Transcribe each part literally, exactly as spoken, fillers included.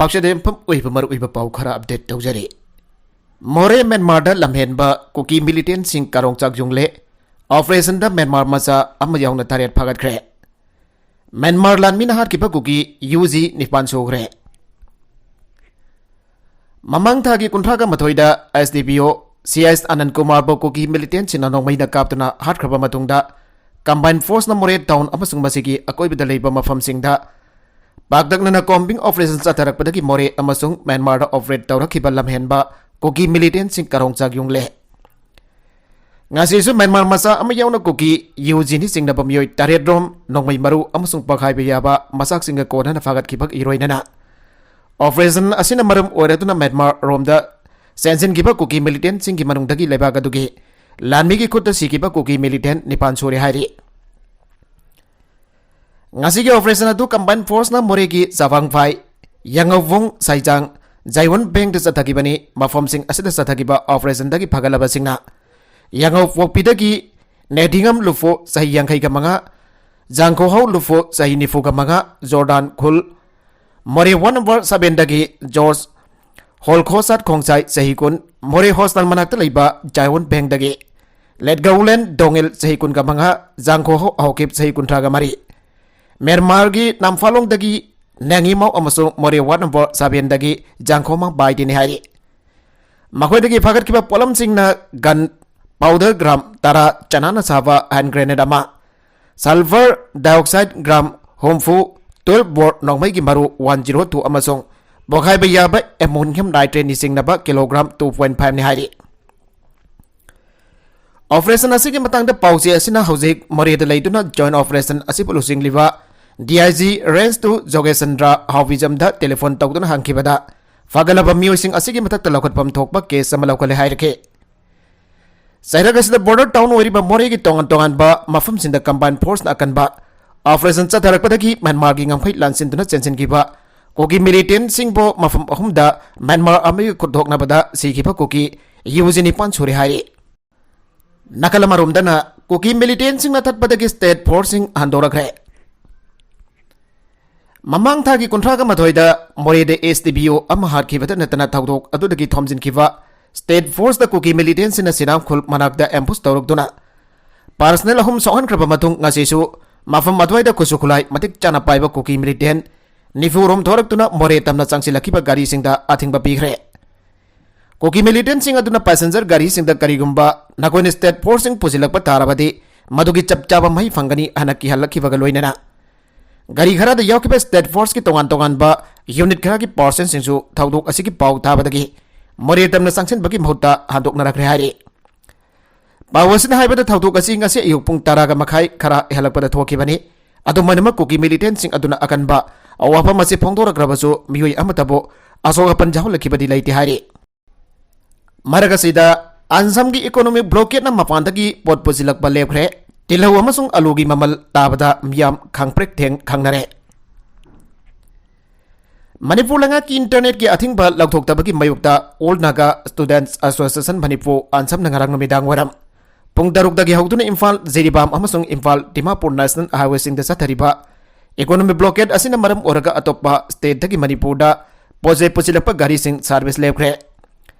ꯄꯥꯎꯆꯦꯗ ꯌꯨꯝꯐꯝ ꯑꯣꯏꯕ ꯃꯔꯨꯑꯣꯏꯕ ꯄꯥꯎ ꯈꯔ ꯑꯞꯗꯦꯠ ꯇꯧꯖꯔꯤ꯫ ꯃꯣꯔꯦ ꯃ꯭ꯌꯥꯟꯃꯥꯔꯗ ꯂꯝꯍꯦꯟꯕ ꯀꯨꯀꯤ ꯃꯤꯂꯤꯇꯦꯟꯁꯤꯡ ꯀꯥꯔꯣꯡ ꯆꯥꯛ ꯌꯨꯡꯂꯦ꯫ ꯑꯣꯄꯔꯦꯁꯟꯗ ꯃ꯭ꯌꯥꯟꯃꯥꯔ ꯃꯆꯥ ꯑꯃ ꯌꯥꯎꯅ ꯇꯔꯦꯠ ꯐꯥꯒꯠꯈ꯭ꯔꯦ꯫ ꯃ꯭ꯌꯥꯟꯃꯥꯔ ꯂꯥꯟꯃꯤꯅ ꯍꯥꯠꯈꯤꯕ ꯀꯨꯀꯤ ꯌꯨ ꯖꯤ ꯅꯤꯄꯥꯟ ꯁꯨꯈ꯭ꯔꯦ꯫ ꯃꯃꯥꯡ ꯊꯥꯒꯤ ꯀꯨꯟꯊ꯭ꯔꯥꯒ ꯃꯥꯊꯣꯏꯗ ꯑꯦꯁ ꯗꯤ ꯄꯤ ꯑꯣ ꯁꯤ ꯑꯦꯁ ꯑꯅꯟ ꯀꯨꯃꯥꯔꯕꯨ ꯀꯨꯀꯤ ꯃꯤꯂꯤꯇꯦꯟꯁꯤꯡꯅ ꯅꯣꯡꯃꯩꯅ ꯀꯥꯞꯇꯨꯅ ꯍꯥꯠꯈ꯭ꯔꯕ ꯃꯇꯨꯡꯗ, ꯀꯝꯕꯥꯏꯟ ꯐꯣꯔꯁꯅ ꯃꯣꯔꯦ ꯇꯥꯎꯟ ꯑꯃꯁꯨꯡ ꯃꯁꯤꯒꯤ ꯑꯀꯣꯏꯕꯗ ꯂꯩꯕ ꯃꯐꯝꯁꯤꯡꯗ ꯄꯥꯛꯇꯛꯅꯅ ꯀꯣꯝꯕꯤꯡ ꯑꯣꯄꯔꯦꯁꯟ ꯆꯠꯊꯔꯛꯄꯗꯒꯤ ꯃꯣꯔꯦ ꯑꯃꯁꯨꯡ ꯃ꯭ꯌꯥꯟꯃꯥꯔꯗ ꯑꯣꯄꯔꯦꯠ ꯇꯧꯔꯛꯈꯤꯕ ꯂꯝꯍꯦꯟꯕ ꯀꯨꯀꯤ ꯃꯤꯂꯤꯇꯦꯟꯁꯤꯡ ꯀꯥꯔꯣꯡ ꯆꯥꯛ ꯌꯨꯡꯂꯦ꯫ ꯉꯁꯤꯁꯨ ꯃ꯭ꯌꯥꯟꯃꯥꯔ ꯃꯆꯥ ꯑꯃ ꯌꯥꯎꯅ ꯀꯨꯀꯤ ꯌꯨ ꯖꯤꯅꯤ ꯆꯤꯡꯅꯕ ꯃꯤꯑꯣꯏ ꯇꯔꯦꯠ ꯔꯣꯝ ꯅꯣꯡꯃꯩ ꯃꯔꯨ ꯑꯃꯁꯨꯡ ꯄꯣꯈꯥꯏꯕ ꯌꯥꯕ ꯃꯆꯥꯛꯁꯤꯡꯒ ꯀꯣꯟꯅꯅ ꯐꯥꯒꯠꯈꯤꯕꯒ ꯏꯔꯣꯏꯅꯅ, ꯑꯣꯄꯔꯦꯁꯟ ꯑꯁꯤꯅ ꯃꯔꯝ ꯑꯣꯏꯔꯗꯨꯅ ꯃ꯭ꯌꯥꯟꯃꯥꯔ ꯔꯣꯝꯗ ꯆꯦꯟꯁꯤꯟꯈꯤꯕ ꯀꯨꯀꯤ ꯃꯤꯂꯤꯇꯦꯟꯁꯤꯡꯒꯤ ꯃꯅꯨꯡꯗꯒꯤ ꯂꯩꯕꯥꯛ ꯑꯗꯨꯒꯤ ꯂꯥꯟꯃꯤꯒꯤ ꯈꯨꯠꯇ ꯁꯤꯈꯤꯕ ꯀꯨꯀꯤ ꯃꯤꯂꯤꯇꯦꯟ ꯅꯤꯄꯥꯟ ꯁꯨꯔꯦ ꯍꯥꯏꯔꯤ꯫ ꯉꯁꯤꯒꯤ ꯑꯣꯄꯔꯦꯁꯟ ꯑꯗꯨ ꯀꯝꯕꯥꯏꯟ ꯐꯣꯔꯁꯅ ꯃꯣꯔꯦꯒꯤ ꯆꯥꯕꯥꯡꯐꯥꯏ, ꯌꯥꯉꯧꯕꯣꯡ ꯁꯥꯏꯖꯥꯡ, ꯖꯥꯏꯋꯟ ꯕꯦꯡꯗ ꯆꯠꯊꯈꯤꯕꯅꯤ꯫ ꯃꯐꯝꯁꯤꯡ ꯑꯁꯤꯗ ꯆꯠꯊꯈꯤꯕ ꯑꯣꯄꯔꯦꯁꯟꯗꯒꯤ ꯐꯒꯠꯂꯕꯁꯤꯡꯅ ꯌꯥꯉꯧꯄꯣꯛꯄꯤꯗꯒꯤ ꯅꯦꯗꯤꯉꯝ ꯂꯨꯐꯣ, ꯆꯍꯤ ꯌꯥꯡꯈꯩꯒ ꯃꯉꯥ, ꯖꯥꯡꯈꯣꯍꯧ ꯂꯨꯐꯣ, ꯆꯍꯤ ꯅꯤꯐꯨꯒ ꯃꯉꯥ, ꯖꯣꯔꯗꯥꯟ ꯈꯨꯜ, ꯃꯣꯔꯦ ꯋꯥꯔꯗ ꯅꯝꯕꯔ ꯁꯚꯦꯟꯗꯒꯤ ꯖꯣꯔꯖ ꯍꯣꯜꯈꯣꯁꯥꯠ ꯈꯣꯡꯁꯥꯏ, ꯆꯍꯤ ꯀꯨꯟ, ꯃꯣꯔꯦ ꯍꯣꯁꯇꯥꯜ ꯃꯅꯥꯛꯇ ꯂꯩꯕ ꯖꯥꯏꯋꯟ ꯕꯦꯡꯗꯒꯤ ꯂꯦꯠꯒꯧꯂꯦꯟ ꯗꯣꯉꯤꯜ, ꯆꯍꯤ ꯀꯨꯟꯒ ꯃꯉꯥ, ꯖꯥꯡꯈꯣꯍꯧ ꯍꯧꯀꯤꯞ, ꯆꯍꯤ ꯀꯨꯟꯊ꯭ꯔꯥꯒ ꯃꯔꯤ, ꯃ꯭ꯌꯥꯟꯃꯥꯔꯒꯤ ꯅꯝꯐꯥꯂꯣꯡꯗꯒꯤ ꯅꯦꯡꯉꯤꯃꯥꯎ ꯑꯃꯁꯨꯡ ꯃꯣꯔꯦ ꯋꯥꯔꯗ ꯅꯝꯕꯔ ꯁꯚꯦꯟꯗꯒꯤ ꯖꯥꯡꯈꯣꯃꯥꯡ ꯕꯥꯏꯗꯤꯅꯤ ꯍꯥꯏꯔꯤ꯫ ꯃꯈꯣꯏꯗꯒꯤ ꯐꯥꯒꯠꯈꯤꯕ ꯄꯣꯠꯂꯝꯁꯤꯡꯅ ꯒꯟ ꯄꯥꯎꯗꯔ ꯒ꯭ꯔꯥꯝ ꯇꯔꯥ, ꯆꯅꯥꯅ ꯁꯥꯕ ꯍꯦꯟ ꯒ꯭ꯔꯦꯅꯦꯗ ꯑꯃ, ꯁꯜꯐꯔ ꯗꯥꯏꯑꯣꯛꯁꯥꯏꯗ ꯒ꯭ꯔꯥꯝ ꯍꯨꯝꯐꯨ, ꯇꯨꯋꯦꯜꯐ ꯕꯣꯔ ꯅꯣꯡꯃꯩꯒꯤ ꯃꯔꯨ ꯋꯥꯟ ꯖꯤꯔꯣ ꯇꯨ ꯑꯃꯁꯨꯡ ꯄꯣꯈꯥꯏꯕ ꯌꯥꯕ ꯑꯦꯃꯣꯅꯤꯌꯝ ꯅꯥꯏꯇ꯭ꯔꯦꯠꯅ ꯆꯤꯡꯅꯕ ꯀꯤꯂꯣꯒ꯭ꯔꯥꯝ ꯇꯨ ꯄꯣꯏꯟꯠ ꯐꯥꯏꯚꯅꯤ ꯍꯥꯏꯔꯤ꯫ ꯑꯣꯄꯔꯦꯁꯟ ꯑꯁꯤꯒꯤ ꯃꯇꯥꯡꯗ ꯄꯥꯎꯆꯦ ꯑꯁꯤꯅ ꯍꯧꯖꯤꯛ ꯃꯣꯔꯦꯗ ꯂꯩꯗꯨꯅ ꯖꯣꯏꯟ ꯑꯣꯄꯔꯦꯁꯟ ꯑꯁꯤꯕꯨ ꯂꯨꯆꯤꯡꯂꯤꯕ D I G range two Jogeshchandra ꯍꯥꯎꯕꯤꯖꯝꯗ ꯇꯦꯂꯤꯐꯣꯟ ꯇꯧꯗꯨꯅ ꯍꯪꯈꯤꯕꯗ, ꯐꯒꯠꯂꯕ ꯃꯤꯑꯣꯏꯁꯤꯡ ꯑꯁꯤꯒꯤ ꯃꯊꯛꯇ ꯂꯧꯈꯠꯐꯝ ꯊꯣꯛꯄ ꯀꯦꯁ ꯑꯃ ꯂꯧꯈꯠꯂꯦ ꯍꯥꯏꯔꯛꯈꯤ꯫ ꯆꯩꯔꯛ ꯑꯁꯤꯗ ꯕꯣꯔꯗꯔ ꯇꯥꯎꯟ ꯑꯣꯏꯔꯤꯕ ꯃꯣꯔꯦꯒꯤ ꯇꯣꯉꯥꯟ ꯇꯣꯉꯥꯟꯕ ꯃꯐꯝꯁꯤꯡꯗ ꯀꯝꯕꯥꯏꯟ ꯐꯣꯔꯁꯅ ꯑꯀꯟꯕ ꯑꯣꯄꯔꯦꯁꯟ ꯆꯠꯊꯔꯛꯄꯗꯒꯤ ꯃ꯭ꯌꯥꯟꯃꯥꯔꯒꯤ ꯉꯝꯈꯩ ꯂꯥꯟꯁꯤꯟꯗꯨꯅ ꯆꯦꯟꯁꯤꯟꯈꯤꯕ ꯀꯨꯀꯤ ꯃꯤꯂꯤꯇꯦꯟꯁꯤꯡꯕꯨ ꯃꯐꯝ ꯑꯍꯨꯝꯗ ꯃ꯭ꯌꯥꯟꯃꯥꯔ ꯑꯃꯒꯤ ꯈꯨꯠꯊꯣꯛꯅꯕꯗ ꯁꯤꯈꯤꯕ ꯀꯨꯀꯤ ꯌꯨ ꯖꯤ ꯅꯤꯄꯥꯟ ꯁꯨꯔꯦ ꯍꯥꯏꯔꯤ꯫ ꯅꯥꯀꯜ ꯑꯃꯔꯣꯝꯗꯅ ꯀꯨꯀꯤ ꯃꯤꯂꯤꯇꯦꯟꯁꯤꯡꯅ ꯊꯠꯄꯗꯒꯤ ꯁ꯭ꯇꯦꯠ ꯐꯣꯔꯁꯁꯤꯡ ꯍꯟꯗꯣꯔꯛꯈ꯭ꯔꯦ꯫ ꯃꯃꯥꯡ ꯊꯥꯒꯤ ꯀꯨꯟꯊ꯭ꯔꯥꯒ ꯃꯥꯊꯣꯏꯗ ꯃꯣꯔꯦꯗ S D P O ꯑꯃ ꯍꯥꯠꯈꯤꯕꯇ ꯅꯠꯇꯅ ꯊꯧꯗꯣꯛ ꯑꯗꯨꯗꯒꯤ ꯊꯣꯝꯖꯤꯟꯈꯤꯕ state forceꯇ ꯀꯨꯀꯤ militantꯁꯤꯡꯅ ꯁꯤꯔꯥꯝꯈꯨꯜ ꯃꯅꯥꯛꯇ ambush ꯇꯧꯔꯛꯇꯨꯅ personnel ꯑꯍꯨꯝ ꯁꯣꯛꯍꯟꯈ꯭ꯔꯕ ꯃꯇꯨꯡ ꯉꯁꯤꯁꯨ ꯃꯐꯝ ꯑꯗꯨꯋꯥꯏꯗ ꯈꯨꯠꯁꯨ ꯈꯨꯠꯂꯥꯏ ꯃꯇꯤꯛ ꯆꯥꯅ ꯄꯥꯏꯕ ꯀꯨꯀꯤ militant ꯅꯤꯐꯨ ꯔꯣꯝ ꯊꯣꯔꯛꯇꯨꯅ ꯃꯣꯔꯦ ꯇꯝꯅ ꯆꯪꯁꯤꯜꯂꯛꯈꯤꯕ ꯒꯥꯔꯤꯁꯤꯡꯗ ꯑꯊꯤꯡꯕ ꯄꯤꯈ꯭ꯔꯦ꯫ ꯀꯨꯀꯤ militantꯁꯤꯡ ꯑꯗꯨꯅ passenger ꯒꯥꯔꯤꯁꯤꯡꯗ ꯀꯔꯤꯒꯨꯝꯕ ꯅꯈꯣꯏꯅ state forceꯁꯤꯡ ꯄꯨꯁꯤꯜꯂꯛꯄ ꯇꯥꯔꯕꯗꯤ ꯃꯗꯨꯒꯤ ꯆꯞ ꯆꯥꯕ ꯃꯍꯩ ꯐꯪꯒꯅꯤ ꯍꯥꯏꯅ ꯀꯤꯍꯜꯂꯛꯈꯤꯕꯒ ꯂꯣꯏꯅꯅ ꯒꯥꯔꯤ ꯈꯔꯗ ꯌꯥꯎꯈꯤꯕ state forceꯀꯤ ꯇꯣꯉꯥꯟ ꯇꯣꯉꯥꯟꯕ unit ꯈꯔꯒꯤ personꯁꯤꯡꯁꯨ ꯊꯧꯗꯣꯛ ꯑꯁꯤꯒꯤ ꯄꯥꯎ ꯇꯥꯕꯗꯒꯤ ꯃꯣꯔꯦ ꯇꯝꯅ ꯆꯪꯁꯤꯟꯕꯒꯤ ꯃꯍꯨꯠꯇ ꯍꯟꯗꯣꯛꯅꯔꯛꯈ꯭ꯔꯦ ꯍꯥꯏꯔꯤ꯫ ꯄꯥꯎ ꯑꯁꯤꯅ ꯍꯥꯏꯕꯗ ꯊꯧꯗꯣꯛ ꯑꯁꯤ ꯉꯁꯤ ꯑꯌꯨꯛ ꯄꯨꯡ ꯇꯔꯥꯒ ꯃꯈꯥꯏ ꯈꯔ ꯍꯦꯜꯂꯛꯄꯗ ꯊꯣꯛꯈꯤꯕꯅꯤ꯫ ꯑꯗꯨꯝ ꯑꯣꯏꯅꯃꯛ ꯀꯨꯀꯤ militantꯁꯤꯡ ꯑꯗꯨꯅ ꯑꯀꯟꯕ ꯋꯥꯐꯝ ꯑꯁꯤ ꯐꯣꯡꯗꯣꯔꯛꯂꯕꯁꯨ ꯃꯤꯑꯣꯏ ꯑꯃꯠꯇꯕꯨ ꯑꯁꯣꯛ ꯑꯄꯟ ꯌꯥꯎꯍꯜꯂꯛꯈꯤꯕꯗꯤ ꯂꯩꯇꯦ ꯍꯥꯏꯔꯤ꯫ ꯃꯔꯛ ꯑꯁꯤꯗ ꯑꯟꯁꯝꯒꯤ economic blockadeꯅ ꯃꯄꯥꯟꯗꯒꯤ ꯄꯣꯠ ꯄꯨꯁꯤꯜꯂꯛꯄ ꯂꯦꯞꯈ꯭ꯔꯦ꯫ ꯇꯤꯜꯍꯧ ꯑꯃꯁꯨꯡ ꯑꯂꯨꯒꯤ ꯃꯃꯜ ꯇꯥꯕꯗ ꯃꯤꯌꯥꯝ ꯈꯪꯄ꯭ꯔꯦꯛ ꯊꯦꯡ ꯈꯪꯅꯔꯦ꯫ ꯃꯅꯤꯄꯨꯔ ꯂꯩꯉꯥꯛꯀꯤ internetꯀꯤ ꯑꯊꯤꯡꯕ ꯂꯧꯊꯣꯛꯇꯕꯒꯤ ꯃꯥꯌꯣꯛꯇ All Naga Students Association Manipur, ꯑꯟꯁꯝꯅ ꯉꯔꯥꯡ ꯅꯨꯃꯤꯗꯥꯡ ꯋꯥꯏꯔꯝ ꯄꯨꯡ ꯇꯔꯨꯛꯇꯒꯤ ꯍꯧꯗꯨꯅ ꯏꯝꯐꯥꯜ ꯖꯤꯔꯤꯕꯥꯝ ꯑꯃꯁꯨꯡ ꯏꯝꯐꯥꯜ ꯗꯤꯃꯥꯄꯨꯔ national highwayꯁꯤꯡꯗ ꯆꯠꯊꯔꯤꯕ economic blockade ꯑꯁꯤꯅ ꯃꯔꯝ ꯑꯣꯏꯔꯒ ꯑꯇꯣꯞꯄ stateꯇꯒꯤ ꯃꯅꯤꯄꯨꯔꯗ ꯄꯣꯠ ꯆꯩ ꯄꯨꯁꯤꯜꯂꯛꯄ ꯒꯥꯔꯤꯁꯤꯡ service ꯂꯦꯞꯈ꯭ꯔꯦ꯫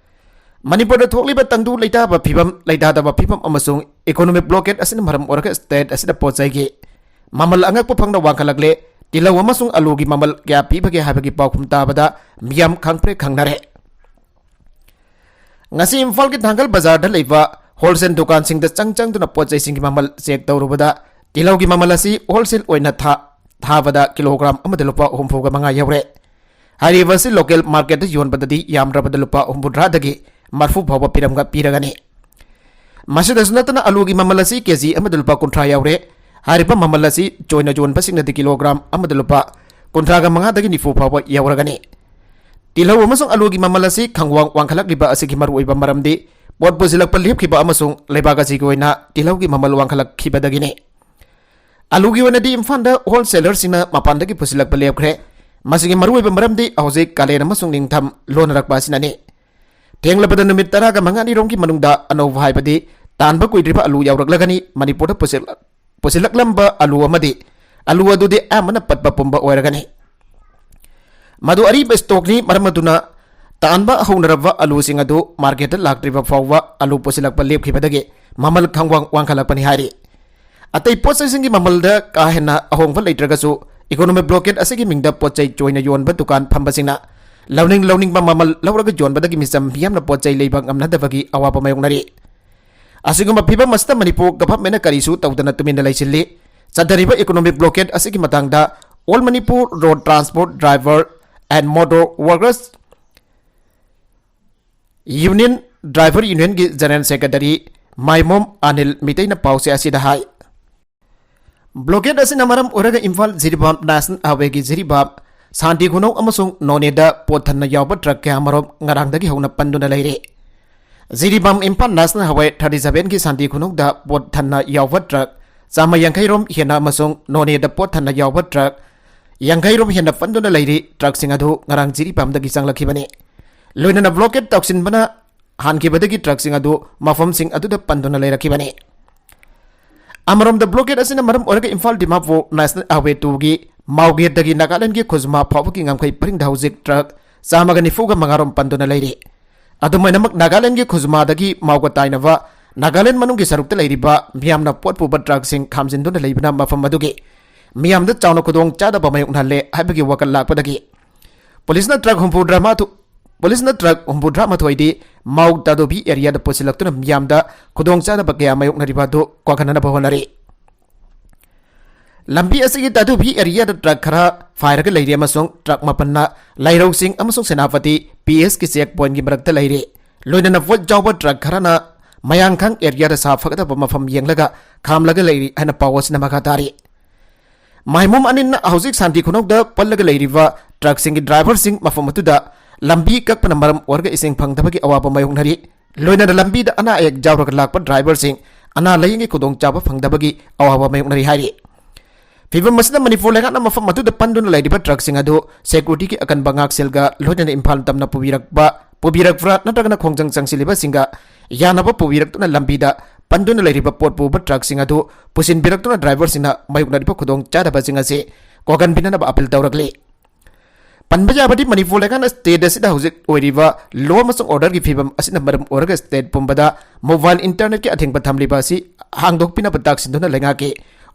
ꯃꯅꯤꯄꯨꯔꯗ ꯊꯣꯛꯂꯤꯕ ꯇꯪꯗꯨ ꯂꯩꯇꯥꯕ ꯐꯤꯕꯝ, ꯂꯩꯇꯥꯗꯕ ꯐꯤꯕꯝ ꯑꯃꯁꯨꯡ economic blockade ꯑꯁꯤꯅ ꯃꯔꯝ ꯑꯣꯏꯔꯒ state ꯑꯁꯤꯗ ꯄꯣꯠ ꯆꯩꯒꯤ ꯃꯃꯜ ꯑꯉꯛꯄ ꯐꯪꯅ ꯋꯥꯡꯈꯠꯂꯛꯂꯦ꯫ ꯇꯤꯜꯍꯧ ꯑꯃꯁꯨꯡ ꯑꯂꯨꯒꯤ ꯃꯃꯜ ꯀꯌꯥ ꯄꯤꯕꯒꯦ ꯍꯥꯏꯕꯒꯤ ꯄꯥꯎꯈꯨꯝ ꯇꯥꯕꯗ ꯃꯤꯌꯥꯝ ꯈꯪꯄ꯭ꯔꯦꯛ ꯈꯪꯅꯔꯦ꯫ ꯉꯁꯤ ꯏꯝꯐꯥꯜꯒꯤ ꯊꯥꯡꯒꯜ ꯕꯖꯥꯔꯗ ꯂꯩꯕ wholesale ꯗꯨꯀꯥꯟꯁꯤꯡꯗ ꯆꯪ ꯆꯪꯗꯨꯅ ꯄꯣꯠ ꯆꯩꯁꯤꯡꯒꯤ ꯃꯃꯜ check ꯇꯧꯔꯨꯕꯗ ꯇꯤꯜꯍꯧꯒꯤ ꯃꯃꯜ ꯑꯁꯤ wholesale ꯑꯣꯏꯅ ꯊꯥ-, ꯊꯥꯕꯗ kilogram ꯑꯃꯗ ꯂꯨꯄꯥ ꯍꯨꯝꯐꯨꯒ ꯃꯉꯥ ꯌꯧꯔꯦ꯫ ꯍꯥꯏꯔꯤꯕ ꯑꯁꯤ local marketꯇ ꯌꯣꯟꯕꯗꯗꯤ ꯌꯥꯝꯗ꯭ꯔꯕꯗ ꯂꯨꯄꯥ ꯍꯨꯝꯐꯨꯇꯔꯥꯗꯒꯤ ꯃꯔꯐꯨ ꯐꯥꯎꯕ ꯄꯤꯔꯝꯒ-, ꯄꯤꯔꯒꯅꯤ꯫ ꯃꯁꯤꯗꯁꯨ ꯅꯠꯇꯅ ꯑꯂꯨꯒꯤ ꯃꯃꯜ ꯑꯁꯤ KG ꯑꯃꯗ ꯂꯨꯄꯥ ꯀꯨꯟꯊ꯭ꯔꯥ ꯌꯧꯔꯦ꯫ ꯍꯥꯏꯔꯤꯕ ꯃꯃꯜ ꯑꯁꯤ ꯆꯣꯏꯅ ꯌꯣꯟꯕꯁꯤꯡꯅꯗꯤ kilogram ꯑꯃꯗ ꯂꯨꯄꯥ ꯀꯨꯟꯊ꯭ꯔꯥꯒ ꯃꯉꯥꯗꯒꯤ ꯅꯤꯐꯨ ꯐꯥꯎꯕ ꯌꯧꯔꯒꯅꯤ꯫ ꯇꯤꯜꯍꯧ ꯑꯃꯁꯨꯡ ꯑꯂꯨꯒꯤ ꯃꯃꯜ ꯑꯁꯤ ꯈꯪꯋꯥꯡ ꯋꯥꯡꯈꯠꯂꯛꯂꯤꯕ ꯑꯁꯤꯒꯤ ꯃꯔꯨꯑꯣꯏꯕ ꯃꯔꯝꯗꯤ ꯄꯣꯠ ꯄꯨꯁꯤꯜꯂꯛꯄ ꯂꯦꯞꯈꯤꯕ ꯑꯃꯁꯨꯡ ꯂꯩꯕꯥꯛ ꯑꯁꯤꯒꯤ ꯑꯣꯏꯅ ꯇꯤꯜꯍꯧꯒꯤ ꯃꯃꯜ ꯋꯥꯡꯈꯠꯂꯛꯈꯤꯕꯗꯒꯤꯅꯤ꯫ ꯑꯂꯨꯒꯤ ꯑꯣꯏꯅꯗꯤ ꯏꯝꯐꯥꯜꯗ wholesalerꯁꯤꯡꯅ ꯃꯄꯥꯟꯗꯒꯤ ꯄꯨꯁꯤꯜꯂꯛꯄ ꯂꯦꯞꯈ꯭ꯔꯦ꯫ ꯃꯁꯤꯒꯤ ꯃꯔꯨꯑꯣꯏꯕ ꯃꯔꯝꯗꯤ ꯍꯧꯖꯤꯛ ꯀꯥꯂꯦꯟ ꯑꯃꯁꯨꯡ ꯅꯤꯡꯊꯝ ꯂꯣꯟꯅꯔꯛꯄ ꯑꯁꯤꯅꯅꯤ꯫ ꯊꯦꯡꯂꯕꯗ ꯅꯨꯃꯤꯠ ꯇꯔꯥꯒ ꯃꯉꯥꯅꯤꯔꯣꯝꯒꯤ ꯃꯅꯨꯡꯗ ꯑꯅꯧꯕ ꯍꯥꯏꯕꯗꯤ ꯇꯥꯟꯕ ꯀꯨꯏꯗ꯭ꯔꯤꯕ ꯑꯂꯨ ꯌꯧꯔꯛꯂꯒꯅꯤ꯫ ꯃꯅꯤꯄꯨꯔꯗ ꯄꯨꯁꯤꯜ-, ꯄꯨꯁꯤꯜꯂꯛꯂꯝꯕ ꯑꯂꯨ ꯑꯃꯗꯤ ꯑꯂꯨ ꯑꯗꯨꯗꯤ ꯑꯌꯥꯝꯕꯅ ꯄꯠꯄ ꯄꯨꯝꯕ ꯑꯣꯏꯔꯒꯅꯤ꯫ ꯃꯗꯨ ꯑꯔꯤꯕ ꯁ꯭ꯇꯣꯛꯅꯤ, ꯃꯔꯝ ꯑꯗꯨꯅ ꯇꯥꯟꯕ ꯍꯧꯅꯔꯕ ꯑꯂꯨꯁꯤꯡ ꯑꯗꯨ ꯃꯥꯔꯀꯦꯠꯇ ꯂꯥꯛꯇ꯭ꯔꯤꯕ ꯐꯥꯎꯕ ꯑꯂꯨ ꯄꯨꯁꯤꯜꯂꯛꯄ ꯂꯦꯞꯈꯤꯕꯗꯒꯤ ꯃꯃꯜ ꯈꯪꯋꯥꯡ ꯋꯥꯡꯈꯠꯂꯛꯄꯅꯤ ꯍꯥꯏꯔꯤ꯫ ꯑꯇꯩ ꯄꯣꯠ ꯆꯩꯁꯤꯡꯒꯤ ꯃꯃꯜꯗ ꯀꯥ ꯍꯦꯟꯅ ꯑꯍꯣꯡꯕ ꯂꯩꯇ꯭ꯔꯒꯁꯨ, ꯏꯀꯣꯅꯣꯃꯤꯛ ꯕ꯭ꯂꯣꯀꯦꯠ ꯑꯁꯤꯒꯤ ꯃꯤꯡꯗ ꯄꯣꯠ ꯆꯩ ꯆꯣꯏꯅ ꯌꯣꯟꯕ ꯗꯨꯀꯥꯟ ꯐꯝꯕꯁꯤꯡꯅ ꯂꯧꯅꯤꯡ ꯂꯧꯅꯤꯡꯕ ꯃꯃꯜ ꯂꯧꯔꯒ ꯌꯣꯟꯕꯗꯒꯤ ꯃꯤꯆꯝ ꯃꯤꯌꯥꯝꯅ ꯄꯣꯠ ꯆꯩ ꯂꯩꯕ ꯉꯝꯅꯗꯕꯒꯤ ꯑꯋꯥꯕ ꯃꯥꯌꯣꯛꯅꯔꯤ꯫ ꯑꯁꯤꯒꯨꯝꯕ ꯐꯤꯕꯝ ꯑꯁꯤꯗ ꯃꯅꯤꯄꯨꯔ ꯒꯚꯔꯟꯃꯦꯟꯠꯅ ꯀꯔꯤꯁꯨ ꯇꯧꯗꯅ ꯇꯨꯃꯤꯟꯅ ꯂꯩꯁꯤꯜꯂꯤ꯫ ꯆꯠꯊꯔꯤꯕ ꯏꯀꯣꯅꯣꯃꯤꯛ ꯕ꯭ꯂꯣꯀꯦꯠ ꯑꯁꯤꯒꯤ ꯃꯇꯥꯡꯗ All Manipur Road Transport Driver and Motor Workers Union, driver ꯌꯨꯅꯤꯌꯟꯒꯤ ꯖꯦꯅꯔꯦꯜ ꯁꯦꯀ꯭ꯔꯦꯇꯔꯤ ꯃꯥꯏꯃꯣꯝ ꯑꯅꯤꯜ ꯃꯤꯇꯩꯅ ꯄꯥꯎꯆꯦ ꯑꯁꯤꯗ ꯍꯥꯏ꯫ ꯕ꯭ꯂꯣꯀꯦꯠ ꯑꯁꯤꯅ ꯃꯔꯝ ꯑꯣꯏꯔꯒ ꯏꯝꯐꯥꯜ ꯖꯤꯔꯤꯕꯥꯝ ꯅꯦꯁꯅꯦꯜ ꯍꯥꯏꯋꯦꯒꯤ ꯖꯤꯔꯤꯕꯥꯝ ꯁꯥꯟꯇꯤ ꯈꯨꯅꯧ ꯑꯃꯁꯨꯡ ꯅꯣꯅꯦꯗ ꯄꯣꯠ ꯊꯟꯅ ꯌꯥꯎꯕ ꯇ꯭ꯔꯛ ꯀꯌꯥꯃꯔꯨꯝ ꯉꯔꯥꯡꯗꯒꯤ ꯍꯧꯅ ꯄꯟꯗꯨꯅ ꯂꯩꯔꯦ꯫ Jiribam Imphal national highway thirty sevenꯒꯤ ꯁꯥꯟꯇꯤ ꯈꯨꯅꯧꯗ ꯄꯣꯠ ꯊꯟꯅ ꯌꯥꯎꯕ ꯇ꯭ꯔꯛ ꯆꯥꯝꯃ ꯌꯥꯡꯈꯩ ꯔꯣꯝ ꯍꯦꯟꯅ ꯑꯃꯁꯨꯡ ꯅꯣꯅꯦꯗ ꯄꯣꯠ ꯊꯟꯅ ꯌꯥꯎꯕ ꯇ꯭ꯔꯛ ꯌꯥꯡꯈꯩ ꯔꯣꯝ ꯍꯦꯟꯅ ꯄꯟꯗꯨꯅ ꯂꯩꯔꯤ꯫ ꯇ꯭ꯔꯛꯁꯤꯡ ꯑꯗꯨ ꯉꯔꯥꯡ ꯖꯤꯔꯤꯕꯥꯝꯗꯒꯤ ꯆꯪꯂꯛꯈꯤꯕꯅꯤ꯫ ꯂꯣꯏꯅꯅ ꯕ꯭ꯂꯣꯀꯦꯠ ꯇꯧꯁꯤꯟꯕꯅ ꯍꯥꯟꯈꯤꯕꯗꯒꯤ ꯇ꯭ꯔꯛꯁꯤꯡ ꯑꯗꯨ ꯃꯐꯝꯁꯤꯡ ꯑꯗꯨꯗ ꯄꯟꯗꯨꯅ ꯂꯩꯔꯛꯈꯤꯕꯅꯤ꯫ ꯑꯃꯔꯣꯝꯗ, ꯕ꯭ꯂꯣꯀꯦꯠ ꯑꯁꯤꯅ ꯃꯔꯝ ꯑꯣꯏꯔꯒ ꯏꯝꯐꯥꯜ ꯗꯤꯃꯥꯄꯨꯔ ꯅꯦꯁꯅꯦꯜ ꯍꯥꯏꯋꯦ twoꯒꯤ ꯃꯥꯎꯒꯦꯠꯇꯒꯤ ꯅꯥꯒꯥꯂꯦꯟꯗꯒꯤ ꯈꯨꯖꯃꯥ ꯐꯥꯎꯕꯒꯤ ꯉꯝꯈꯩ ꯄꯔꯤꯡꯗ ꯍꯧꯖꯤꯛ ꯇ꯭ꯔꯛ ꯆꯥꯝꯃꯒ ꯅꯤꯐꯨꯒ ꯃꯉꯥ ꯔꯣꯝ ꯄꯟꯗꯨꯅ ꯂꯩꯔꯤ꯫ ꯑꯗꯨꯃꯥꯏꯅꯃꯛ, ꯅꯥꯒꯥꯂꯦꯟꯗꯒꯤ ꯈꯨꯖꯃꯥꯗꯒꯤ ꯃꯥꯎꯒ ꯇꯥꯏꯅꯕ ꯅꯥꯒꯥꯂꯦꯟ ꯃꯅꯨꯡꯒꯤ ꯁꯔꯨꯛꯇ ꯂꯩꯔꯤꯕ ꯃꯤꯌꯥꯝꯅ ꯄꯣꯠ ꯄꯨꯕ ꯇ꯭ꯔꯛꯁꯤꯡ ꯈꯥꯝꯖꯤꯟꯗꯨꯅ ꯂꯩꯕꯅ ꯃꯐꯝ ꯑꯗꯨꯒꯤ ꯃꯤꯌꯥꯝꯗ ꯆꯥꯎꯅ ꯈꯨꯗꯣꯡ ꯆꯥꯗꯕ ꯃꯥꯌꯣꯛꯅꯍꯜꯂꯦ ꯍꯥꯏꯕꯒꯤ ꯋꯥꯀꯜ ꯂꯥꯛꯄꯗꯒꯤ ꯄꯨꯂꯤꯁꯅ ꯇ꯭ꯔꯛ ꯍꯨꯝꯐꯨꯇꯔꯥ ꯃꯥꯊꯣꯏ, ꯄꯨꯂꯤꯁꯅ ꯇ꯭ꯔꯛ ꯍꯨꯝꯐꯨꯇꯔꯥ ꯃꯥꯊꯣꯏꯗꯤ ꯃꯥꯎ ꯇꯥꯗꯣꯕꯤ ꯑꯦꯔꯤꯌꯥꯗ ꯄꯨꯁꯤꯜꯂꯛꯇꯨꯅ ꯃꯤꯌꯥꯝꯗ ꯈꯨꯗꯣꯡꯆꯥꯗꯕ ꯀꯌꯥ ꯃꯥꯌꯣꯛꯅꯔꯤꯕ ꯑꯗꯨ ꯀꯣꯛꯍꯟꯅꯕ ꯍꯣꯠꯅꯔꯤ꯫ ꯂꯝꯕꯤ ꯑꯁꯤꯒꯤ ꯇꯥꯗꯣꯕꯤ ꯑꯦꯔꯤꯌꯥꯗ ꯇ꯭ꯔꯛ ꯈꯔ ꯐꯥꯏꯔꯒ ꯂꯩꯔꯤ ꯑꯃꯁꯨꯡ ꯇ꯭ꯔꯛ ꯃꯥꯄꯟꯅ ꯂꯥꯏꯔꯧꯁꯤꯡ ꯑꯃꯁꯨꯡ ꯁꯦꯅꯥꯄꯇꯤ ꯄꯤ ꯑꯦꯁꯀꯤ ꯆꯦꯛ ꯄꯣꯏꯟꯒꯤ ꯃꯔꯛꯇ ꯂꯩꯔꯤ꯫ ꯂꯣꯏꯅꯅ ꯄꯣꯠ ꯌꯥꯎꯕ ꯇ꯭ꯔꯛ ꯈꯔꯅ ꯃꯌꯥꯡꯈꯥꯡ ꯑꯦꯔꯤꯌꯥꯗ ꯁꯥ ꯐꯒꯗꯕ ꯃꯐꯝ ꯌꯦꯡꯂꯒ ꯈꯥꯝꯂꯒ ꯂꯩꯔꯤ ꯍꯥꯏꯅ ꯄꯥꯎ ꯑꯁꯤꯅ ꯃꯈꯥ ꯇꯥꯔꯤ꯫ ꯃꯥꯏꯃꯣꯝ ꯑꯅꯤꯜꯅ ꯍꯧꯖꯤꯛ ꯁꯥꯟꯇꯤ ꯈꯨꯅꯧꯗ ꯄꯜꯂꯒ ꯂꯩꯔꯤꯕ ꯇ꯭ꯔꯛꯁꯤꯡꯒꯤ ꯗ꯭ꯔꯥꯏꯚꯔꯁꯤꯡ ꯃꯐꯝ ꯑꯗꯨꯗ ꯂꯝꯕꯤ ꯀꯛꯄꯅ ꯃꯔꯝ ꯑꯣꯏꯔꯒ ꯏꯁꯤꯡ ꯐꯪꯗꯕꯒꯤ ꯑꯋꯥꯕ ꯃꯥꯌꯣꯛꯅꯔꯤ꯫ ꯂꯣꯏꯅꯅ ꯂꯝꯕꯤꯗ ꯑꯅꯥ ꯑꯌꯦꯛ ꯌꯥꯎꯔꯒ ꯂꯥꯛꯄ ꯗ꯭ꯔꯥꯏꯚꯔꯁꯤꯡ ꯑꯅꯥ ꯂꯥꯌꯦꯡꯒꯤ ꯈꯨꯗꯣꯡꯆꯥꯕ ꯐꯪꯗꯕꯒꯤ ꯑꯋꯥꯕ ꯃꯥꯌꯣꯛꯅꯔꯤ ꯍꯥꯏꯔꯤ꯫ ꯐꯤꯕꯝ ꯑꯁꯤꯗ ꯃꯅꯤꯄꯨꯔ ꯂꯩꯉꯥꯛꯅ ꯃꯐꯝ ꯑꯗꯨꯗ ꯄꯟꯗꯨꯅ ꯂꯩꯔꯤꯕ ꯇ꯭ꯔꯛꯁꯤꯡ ꯑꯗꯨ ꯁꯦꯀ꯭ꯌꯨꯔꯤꯇꯤꯒꯤ ꯑꯀꯟꯕ ꯉꯥꯛꯁꯦꯜꯒ ꯂꯣꯏꯅꯅ ꯏꯝꯐꯥꯜ ꯇꯝꯅ ꯄꯨꯕꯤꯔꯛꯄ, ꯄꯨꯕꯤꯔꯛꯄ꯭ꯔꯥ ꯅꯠꯇ꯭ꯔꯒꯅ ꯈꯣꯡꯖꯪ ꯆꯪꯁꯤꯜꯂꯤꯕꯁꯤꯡꯒ ꯌꯥꯅꯕ ꯄꯨꯕꯤꯔꯛꯇꯨꯅ ꯂꯝꯕꯤꯗ ꯄꯟꯗꯨꯅ ꯂꯩꯔꯤꯕ ꯄꯣꯠ ꯄꯨꯕ ꯇ꯭ꯔꯛꯁꯤꯡ ꯑꯗꯨ ꯄꯨꯁꯤꯟꯕꯤꯔꯛꯇꯨꯅ ꯗ꯭ꯔꯥꯏꯚꯔꯁꯤꯡꯅ ꯃꯥꯌꯣꯛꯅꯔꯤꯕ ꯈꯨꯗꯣꯡꯆꯥꯗꯕꯁꯤꯡ ꯑꯁꯤ ꯀꯣꯛꯍꯟꯕꯤꯅꯅꯕ ꯑꯄꯤꯜ ꯇꯧꯔꯛꯂꯤ꯫ ꯄꯟꯕ ꯌꯥꯕꯗꯤ ꯃꯅꯤꯄꯨꯔ ꯂꯩꯉꯥꯛꯅ ꯁ꯭ꯇꯦꯠ ꯑꯁꯤꯗ ꯍꯧꯖꯤꯛ ꯑꯣꯏꯔꯤꯕ law ꯑꯃꯁꯨꯡ orderꯒꯤ ꯐꯤꯕꯝ ꯑꯁꯤꯅ ꯃꯔꯝ ꯑꯣꯏꯔꯒ ꯁ꯭ꯇꯦꯠ ꯄꯨꯝꯕꯗ mobile internetꯀꯤ ꯑꯊꯤꯡꯕ ꯊꯝꯂꯤꯕ ꯑꯁꯤ ꯍꯥꯡꯗꯣꯛꯄꯤꯅꯕ ꯇꯥꯛꯁꯤꯟꯗꯨꯅ ꯂꯩꯉꯥꯛꯀꯤ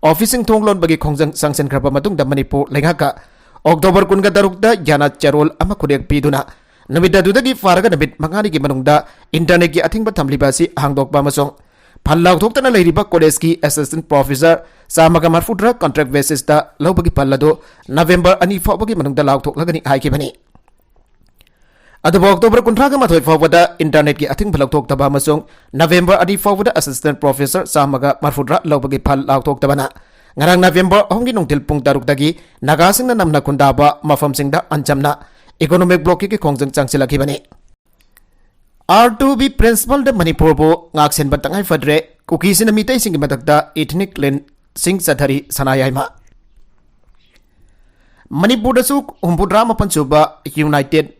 ꯑꯣꯐꯤꯁꯁꯤꯡ ꯊꯣꯡ ꯂꯣꯟꯕꯒꯤ ꯈꯣꯡꯖꯪ ꯁꯥꯡꯁꯤꯟꯈ꯭ꯔꯕ ꯃꯇꯨꯡꯗ ꯃꯅꯤꯄꯨꯔ ꯂꯩꯉꯥꯛꯀ ꯑꯣꯛꯇꯣꯕꯔ ꯀꯨꯟꯒ ꯇꯔꯨꯛꯇ ꯌꯥꯅ ꯆꯦꯔꯣꯜ ꯑꯃ ꯈꯨꯠꯌꯦꯛ ꯄꯤꯗꯨꯅ ꯅꯨꯃꯤꯠ ꯑꯗꯨꯗꯒꯤ ꯐꯥꯔꯒ ꯅꯨꯃꯤꯠ ꯃꯉꯥꯅꯤꯒꯤ ꯃꯅꯨꯡꯗ internetꯀꯤ ꯑꯊꯤꯡꯕ ꯊꯝꯂꯤꯕ ꯑꯁꯤ ꯍꯥꯡꯗꯣꯛꯄ ꯑꯃꯁꯨꯡ ꯐꯜ ꯂꯥꯎꯊꯣꯛꯇꯅ ꯂꯩꯔꯤꯕ ꯀꯣꯂꯦꯖꯀꯤ assistant professor ꯆꯥꯝꯃꯒ ꯃꯔꯐꯨꯇꯔꯥ contract basisꯇ ꯂꯧꯕꯒꯤ ꯐꯜ ꯑꯗꯨ ꯅꯕꯦꯝꯕꯔ ꯑꯅꯤ ꯐꯥꯎꯕꯒꯤ ꯃꯅꯨꯡꯗ ꯂꯥꯎꯊꯣꯛꯂꯒꯅꯤ ꯍꯥꯏꯈꯤꯕꯅꯤ꯫ ꯑꯗꯨꯕꯨ ꯑꯣꯛꯇꯣꯕꯔ ꯀꯨꯟꯊ꯭ꯔꯥꯒ ꯃꯥꯊꯣꯏ ꯐꯥꯎꯕꯗ internetꯀꯤ ꯑꯊꯤꯡꯕ ꯂꯧꯊꯣꯛꯇꯕ ꯑꯃꯁꯨꯡ ꯅꯕꯦꯝꯕꯔ ꯑꯅꯤ ꯐꯥꯎꯕꯗ assistant professor ꯆꯥꯝꯃꯒ ꯃꯔꯐꯨꯇꯔꯥ ꯂꯧꯕꯒꯤ ꯐꯜ ꯂꯥꯎꯊꯣꯛꯇꯕꯅ ꯉꯔꯥꯡ ꯅꯕꯦꯝꯕꯔ ꯑꯍꯨꯝꯒꯤ ꯅꯨꯡꯊꯤꯜ ꯄꯨꯡ ꯇꯔꯨꯛꯇꯒꯤ ꯅꯥꯒꯥꯁꯤꯡꯅ ꯅꯝꯅ ꯈꯨꯟꯗꯥꯕ ꯃꯐꯝꯁꯤꯡꯗ ꯑꯟꯆꯝꯅ economic blockade ꯈꯣꯡꯖꯪ ꯆꯪꯁꯤꯜꯂꯛꯈꯤꯕꯅꯤ꯫ R two B principalꯗ ꯃꯅꯤꯄꯨꯔꯕꯨ ꯉꯥꯛꯁꯦꯟꯕ ꯇꯉꯥꯏ ꯐꯗ꯭ꯔꯦ, ꯀꯨꯀꯤꯁꯤꯡꯅ ꯃꯤꯇꯩꯁꯤꯡꯒꯤ ꯃꯊꯛꯇ ethnic cleansing ꯆꯠꯊꯔꯤ ꯁꯅꯥ ꯌꯥꯏꯃ꯫ ꯃꯅꯤꯄꯨꯔꯗꯁꯨ ꯍꯨꯝꯐꯨꯇꯔꯥ ꯃꯥꯄꯟ ꯁꯨꯕ United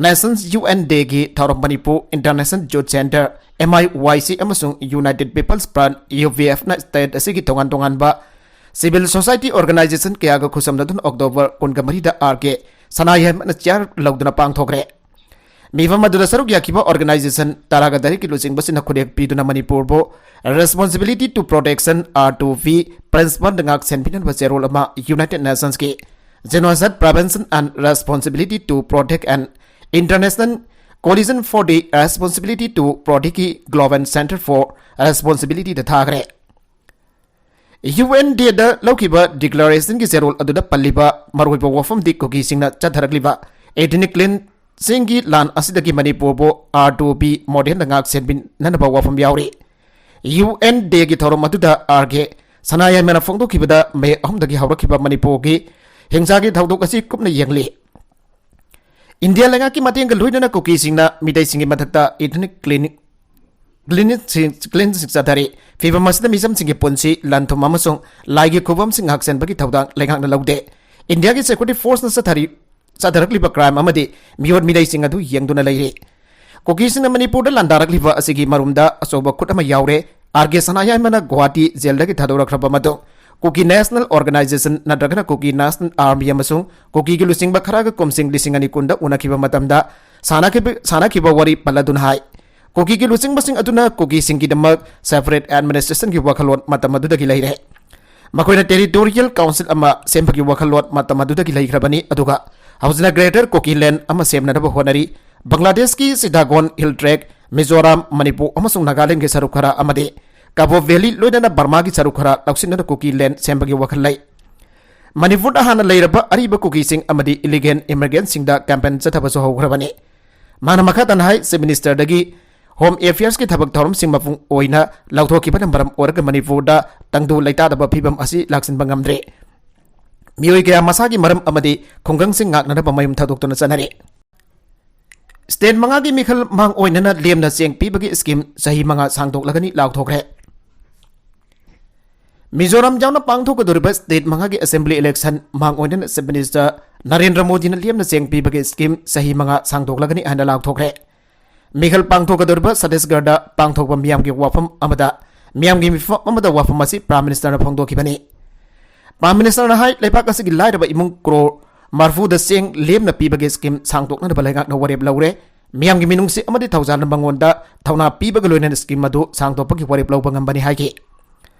Nations UN Dayꯒꯤ ꯊꯧꯔꯝ Manipur International Youth Centre, M I Y C, ꯑꯃꯁꯨꯡ United People's Front, UPFꯅ state ꯑꯁꯤꯒꯤ ꯇꯣꯉꯥꯟ ꯇꯣꯉꯥꯟꯕ civil society organization ꯀꯌꯥꯒ ꯈꯨꯠꯁꯝꯅꯗꯨꯅ ꯑꯣꯛꯇꯣꯕꯔ ꯀꯨꯟꯒ ꯃꯔꯤꯗ R K ꯁꯅꯥ ꯌꯥꯏꯃꯅ chair ꯂꯧꯗꯨꯅ ꯄꯥꯡꯊꯣꯛꯈ꯭ꯔꯦ꯫ ꯃꯤꯐꯝ ꯑꯗꯨꯗ ꯁꯔꯨꯛ ꯌꯥꯈꯤꯕ organization ꯇꯔꯥꯒ ꯇꯔꯦꯠꯀꯤ ꯂꯨꯆꯤꯡꯕꯁꯤꯡꯅ ꯈꯨꯠꯌꯦꯛ ꯄꯤꯗꯨꯅ ꯃꯅꯤꯄꯨꯔꯕꯨ Responsibility to Protection, R two P principleꯗ ꯉꯥꯛ ꯁꯦꯟꯕꯤꯅꯕ ꯆꯦꯔꯣꯜ ꯑꯃ United Nationsꯀꯤ Genocide Prevention and Responsibility to Protect and International Coalition for the Responsibility to Protection Global Centre for Responsibilityꯗ ꯊꯥꯈ꯭ꯔꯦ꯫ UNDAꯗ ꯂꯧꯈꯤꯕ declarationꯒꯤ ꯆꯦꯔꯣꯜ ꯑꯗꯨꯗ ꯄꯜꯂꯤꯕ ꯃꯔꯨꯑꯣꯏꯕ ꯋꯥꯐꯝꯗꯤ ꯀꯨꯀꯤꯁꯤꯡꯅ ꯆꯠꯊꯔꯛꯂꯤꯕ ethnic cleansingꯒꯤ ꯂꯥꯟ ꯑꯁꯤꯗꯒꯤ ꯃꯅꯤꯄꯨꯔꯕꯨ R two P modelꯗ ꯉꯥꯛ ꯁꯦꯟꯕꯤꯅꯅꯕ ꯋꯥꯐꯝ ꯌꯥꯎꯔꯤ꯫ UNDAꯒꯤ ꯊꯧꯔꯝ ꯑꯗꯨꯗ R K ꯁꯅꯥ ꯌꯥꯏꯃꯅ ꯐꯣꯡꯗꯣꯛꯈꯤꯕꯗ ꯃꯦ ꯑꯍꯨꯝꯗꯒꯤ ꯍꯧꯔꯛꯈꯤꯕ ꯃꯅꯤꯄꯨꯔꯒꯤ ꯍꯤꯡꯁꯥꯒꯤ ꯊꯧꯗꯣꯛ ꯑꯁꯤ ꯀꯨꯞꯅ ꯌꯦꯡꯂꯤ꯫ ꯏꯟꯗꯤꯌꯥ ꯂꯩꯉꯥꯛꯀꯤ ꯃꯇꯦꯡꯒ ꯂꯣꯏꯅꯅ ꯀꯨꯀꯤꯁꯤꯡꯅ ꯃꯤꯇꯩꯁꯤꯡꯒꯤ ꯃꯊꯛꯇ ethnic cleaning, cleaning, cleansing ꯆꯠꯊꯔꯤ꯫ ꯐꯤꯕꯝ ꯑꯁꯤꯗ ꯃꯤꯆꯝꯁꯤꯡꯒꯤ ꯄꯨꯟꯁꯤ, ꯂꯟ ꯊꯨꯝ ꯑꯃꯁꯨꯡ ꯂꯥꯏꯒꯤ ꯈꯨꯕꯝꯁꯤꯡ ꯉꯥꯛꯁꯦꯟꯕꯒꯤ ꯊꯧꯗꯥꯡ ꯂꯩꯉꯥꯛꯅ ꯂꯧꯗꯦ꯫ ꯏꯟꯗꯤꯌꯥꯒꯤ security forceꯅ ꯆꯠꯊꯔꯤ, ꯆꯠꯊꯔꯛꯂꯤꯕ crime ꯑꯃꯗꯤ ꯃꯤꯑꯣꯠ ꯃꯤꯅꯩꯁꯤꯡ ꯑꯗꯨ ꯌꯦꯡꯗꯨꯅ ꯂꯩꯔꯤ꯫ ꯀꯨꯀꯤꯁꯤꯡꯅ ꯃꯅꯤꯄꯨꯔꯗ ꯂꯥꯟꯗꯥꯔꯛꯂꯤꯕ ꯑꯁꯤꯒꯤ ꯃꯔꯨꯝꯗ ꯑꯆꯧꯕ ꯈꯨꯠ ꯑꯃ ꯌꯥꯎꯔꯦ꯫ ꯑꯥꯔ ꯀꯦ ꯁꯅꯥꯌꯥꯏꯃꯅ ꯒꯨꯋꯥꯍꯥꯇꯤ ꯖꯦꯜꯗꯒꯤ ꯊꯥꯗꯣꯔꯛꯈ꯭ꯔꯕ ꯃꯇꯨꯡ ꯀꯨꯀꯤ ꯅꯦꯁꯅꯦꯜ ꯑꯣꯔꯒꯅꯥꯏꯖꯦꯁꯟ ꯅꯠꯇ꯭ꯔꯒꯅ ꯀꯨꯀꯤ ꯅꯦꯁꯅꯦꯜ ꯑꯥꯔꯃꯤ ꯑꯃꯁꯨꯡ ꯀꯨꯀꯤꯒꯤ ꯂꯨꯆꯤꯡꯕ ꯈꯔꯒ ꯀꯨꯝꯁꯤꯡ ꯂꯤꯁꯤꯡ ꯑꯅꯤ ꯀꯨꯟꯗ ꯎꯅꯈꯤꯕ ꯃꯇꯝꯗ ꯁꯥꯟꯅꯈꯤꯕ, ꯁꯥꯟꯅꯈꯤꯕ ꯋꯥꯔꯤ ꯄꯜꯂꯗꯨꯅ ꯍꯥꯏ, ꯀꯨꯀꯤꯒꯤ ꯂꯨꯆꯤꯡꯕꯁꯤꯡ ꯑꯗꯨꯅ ꯀꯨꯀꯤꯁꯤꯡꯒꯤꯗꯃꯛ ꯁꯦꯄꯔꯦꯠ ꯑꯦꯗꯃꯤꯅꯤꯁꯇ꯭ꯔꯦꯁꯟꯒꯤ ꯋꯥꯈꯜꯂꯣꯟ ꯃꯇꯝ ꯑꯗꯨꯗꯒꯤ ꯂꯩꯔꯦ꯫ ꯃꯈꯣꯏꯅ ꯇꯦꯔꯤꯇꯣꯔꯤꯌꯦꯜ ꯀꯥꯎꯟꯁꯤꯜ ꯑꯃ ꯁꯦꯝꯕꯒꯤ ꯋꯥꯈꯜꯂꯣꯟ ꯃꯇꯝ ꯑꯗꯨꯗꯒꯤ ꯂꯩꯈ꯭ꯔꯕꯅꯤ, ꯑꯗꯨꯒ ꯍꯧꯖꯤꯛꯅ ꯒ꯭ꯔꯦꯇꯔ ꯀꯨꯀꯤꯂꯦꯟ ꯑꯃ ꯁꯦꯝꯅꯅꯕ ꯍꯣꯠꯅꯔꯤ꯫ ꯕꯪꯒ꯭ꯂꯥꯗꯦꯁꯀꯤ ꯆꯤꯇꯥꯒꯣꯟ ꯍꯤꯜ ꯇ꯭ꯔꯦꯛ, ꯃꯤꯖꯣꯔꯥꯝ, ꯃꯅꯤꯄꯨꯔ ꯑꯃꯁꯨꯡ ꯅꯥꯒꯥꯂꯦꯟꯒꯤ ꯁꯔꯨꯛ ꯈꯔ ꯑꯃꯗꯤ ꯀꯥꯕꯣ ꯚꯦꯂꯤ ꯂꯣꯏꯅꯅ ꯕꯔꯃꯥꯒꯤ ꯁꯔꯨꯛ ꯈꯔ ꯂꯧꯁꯤꯟꯗꯨꯅ ꯀꯨꯀꯤꯂꯦꯟ ꯁꯦꯝꯕꯒꯤ ꯋꯥꯈꯜ ꯂꯩ꯫ ꯃꯅꯤꯄꯨꯔꯗ ꯍꯥꯟꯅ ꯂꯩꯔꯕ ꯑꯔꯤꯕ ꯀꯨꯀꯤꯁꯤꯡ ꯑꯃꯗꯤ ꯏꯂꯤꯒꯦꯜ ꯏꯃꯤꯒ꯭ꯔꯦꯟꯠꯁꯤꯡꯗ ꯀꯦꯝꯄꯦꯟ ꯆꯠꯊꯕꯁꯨ ꯍꯧꯈ꯭ꯔꯕꯅꯤ꯫ ꯃꯥꯅ ꯃꯈꯥ ꯇꯥꯅ ꯍꯥꯏ, ꯆꯤꯐ ꯃꯤꯅꯤꯁꯇꯔꯗꯒꯤ ꯍꯣꯝ ꯑꯦꯐꯤꯌꯔꯁꯀꯤ ꯊꯕꯛ ꯊꯧꯔꯝꯁꯤꯡ ꯃꯄꯨꯡ ꯑꯣꯏꯅ ꯂꯥꯎꯊꯣꯛꯈꯤꯕꯅ ꯃꯔꯝ ꯑꯣꯏꯔꯒ ꯃꯅꯤꯄꯨꯔꯗ ꯇꯪꯗꯨ ꯂꯩꯇꯥꯗꯕ ꯐꯤꯕꯝ ꯑꯁꯤ ꯂꯥꯛꯁꯤꯟꯕ ꯉꯝꯗ꯭ꯔꯦ꯫ ꯃꯤꯑꯣꯏ ꯀꯌꯥ ꯃꯁꯥꯒꯤ ꯃꯔꯝ ꯑꯃꯗꯤ ꯈꯨꯡꯒꯪꯁꯤꯡ ꯉꯥꯛꯅꯅꯕ ꯃꯌꯨꯝ ꯊꯥꯗꯣꯛꯇꯨꯅ ꯆꯠꯅꯔꯦ꯫ ꯁ꯭ꯇꯦꯠ ꯃꯉꯥꯒꯤ ꯃꯤꯈꯜ ꯃꯥꯡ ꯑꯣꯏꯅꯅ ꯂꯦꯝꯅ ꯆꯦꯡ ꯄꯤꯕꯒꯤ ꯁ꯭ꯀꯤꯝ ꯆꯍꯤ ꯃꯉꯥ ꯁꯥꯡꯗꯣꯛꯂꯒꯅꯤ ꯂꯥꯎꯊꯣꯛꯈ꯭ꯔꯦ꯫ ꯃꯤꯖꯣꯔꯥꯝ ꯌꯥꯎꯅ ꯄꯥꯡꯊꯣꯛꯀꯗꯧꯔꯤꯕ ꯁ꯭ꯇꯦꯠ ꯃꯉꯥꯒꯤ ꯑꯦꯁꯦꯝꯕ꯭ꯂꯤ ꯏꯂꯦꯛꯁꯟ ꯃꯥꯡ ꯑꯣꯏꯅꯅ ꯆꯤꯐ ꯃꯤꯅꯤꯁꯇꯔ ꯅꯔꯦꯟꯗ꯭ꯔ ꯃꯣꯗꯤꯅ ꯂꯦꯝꯅ ꯆꯦꯡ ꯄꯤꯕꯒꯤ ꯁ꯭ꯀꯤꯝ ꯆꯍꯤ ꯃꯉꯥ ꯁꯥꯡꯗꯣꯛꯂꯒꯅꯤ ꯍꯥꯏꯅ ꯂꯥꯎꯊꯣꯛꯈ꯭ꯔꯦ꯫ ꯃꯤꯈꯜ ꯄꯥꯡꯊꯣꯛꯀꯗꯧꯔꯤꯕ ꯁꯠꯇꯤꯁꯒꯔꯗ ꯄꯥꯡꯊꯣꯛꯄ ꯃꯤꯌꯥꯝꯒꯤ ꯋꯥꯐꯝ ꯑꯃꯗ, ꯃꯤꯌꯥꯝꯒꯤ ꯃꯤꯐꯝ ꯑꯃꯗ ꯋꯥꯐꯝ ꯑꯁꯤ ꯄ꯭ꯔꯥꯏꯝ ꯃꯤꯅꯤꯁꯇꯔꯅ ꯐꯣꯡꯗꯣꯛꯈꯤꯕꯅꯤ꯫ ꯄ꯭ꯔꯥꯏꯝ ꯃꯤꯅꯤꯁꯇꯔꯅ ꯍꯥꯏ, ꯂꯩꯕꯥꯛ ꯑꯁꯤꯒꯤ ꯂꯥꯏꯔꯕ ꯏꯃꯨꯡ ꯀ꯭ꯔꯣꯔ ꯃꯔꯐꯨꯗ ꯆꯦꯡ ꯂꯦꯝꯅ ꯄꯤꯕꯒꯤ ꯁ꯭ꯀꯤꯝ ꯁꯥꯡꯗꯣꯛꯅꯅꯕ ꯂꯩꯉꯥꯛꯅ ꯋꯥꯔꯦꯞ ꯂꯧꯔꯦ꯫ ꯃꯤꯌꯥꯝꯒꯤ ꯃꯤꯅꯨꯡꯁꯤ ꯑꯃꯗꯤ ꯊꯧꯖꯥꯜꯅ ꯃꯉꯣꯟꯗ ꯊꯧꯅꯥ ꯄꯤꯕꯒ ꯂꯣꯏꯅꯅ ꯁ꯭ꯀꯤꯝ ꯑꯗꯨ ꯁꯥꯡꯗꯣꯛꯄꯒꯤ ꯋꯥꯔꯦꯞ ꯂꯧꯕ ꯉꯝꯕꯅꯤ ꯍꯥꯏꯈꯤ꯫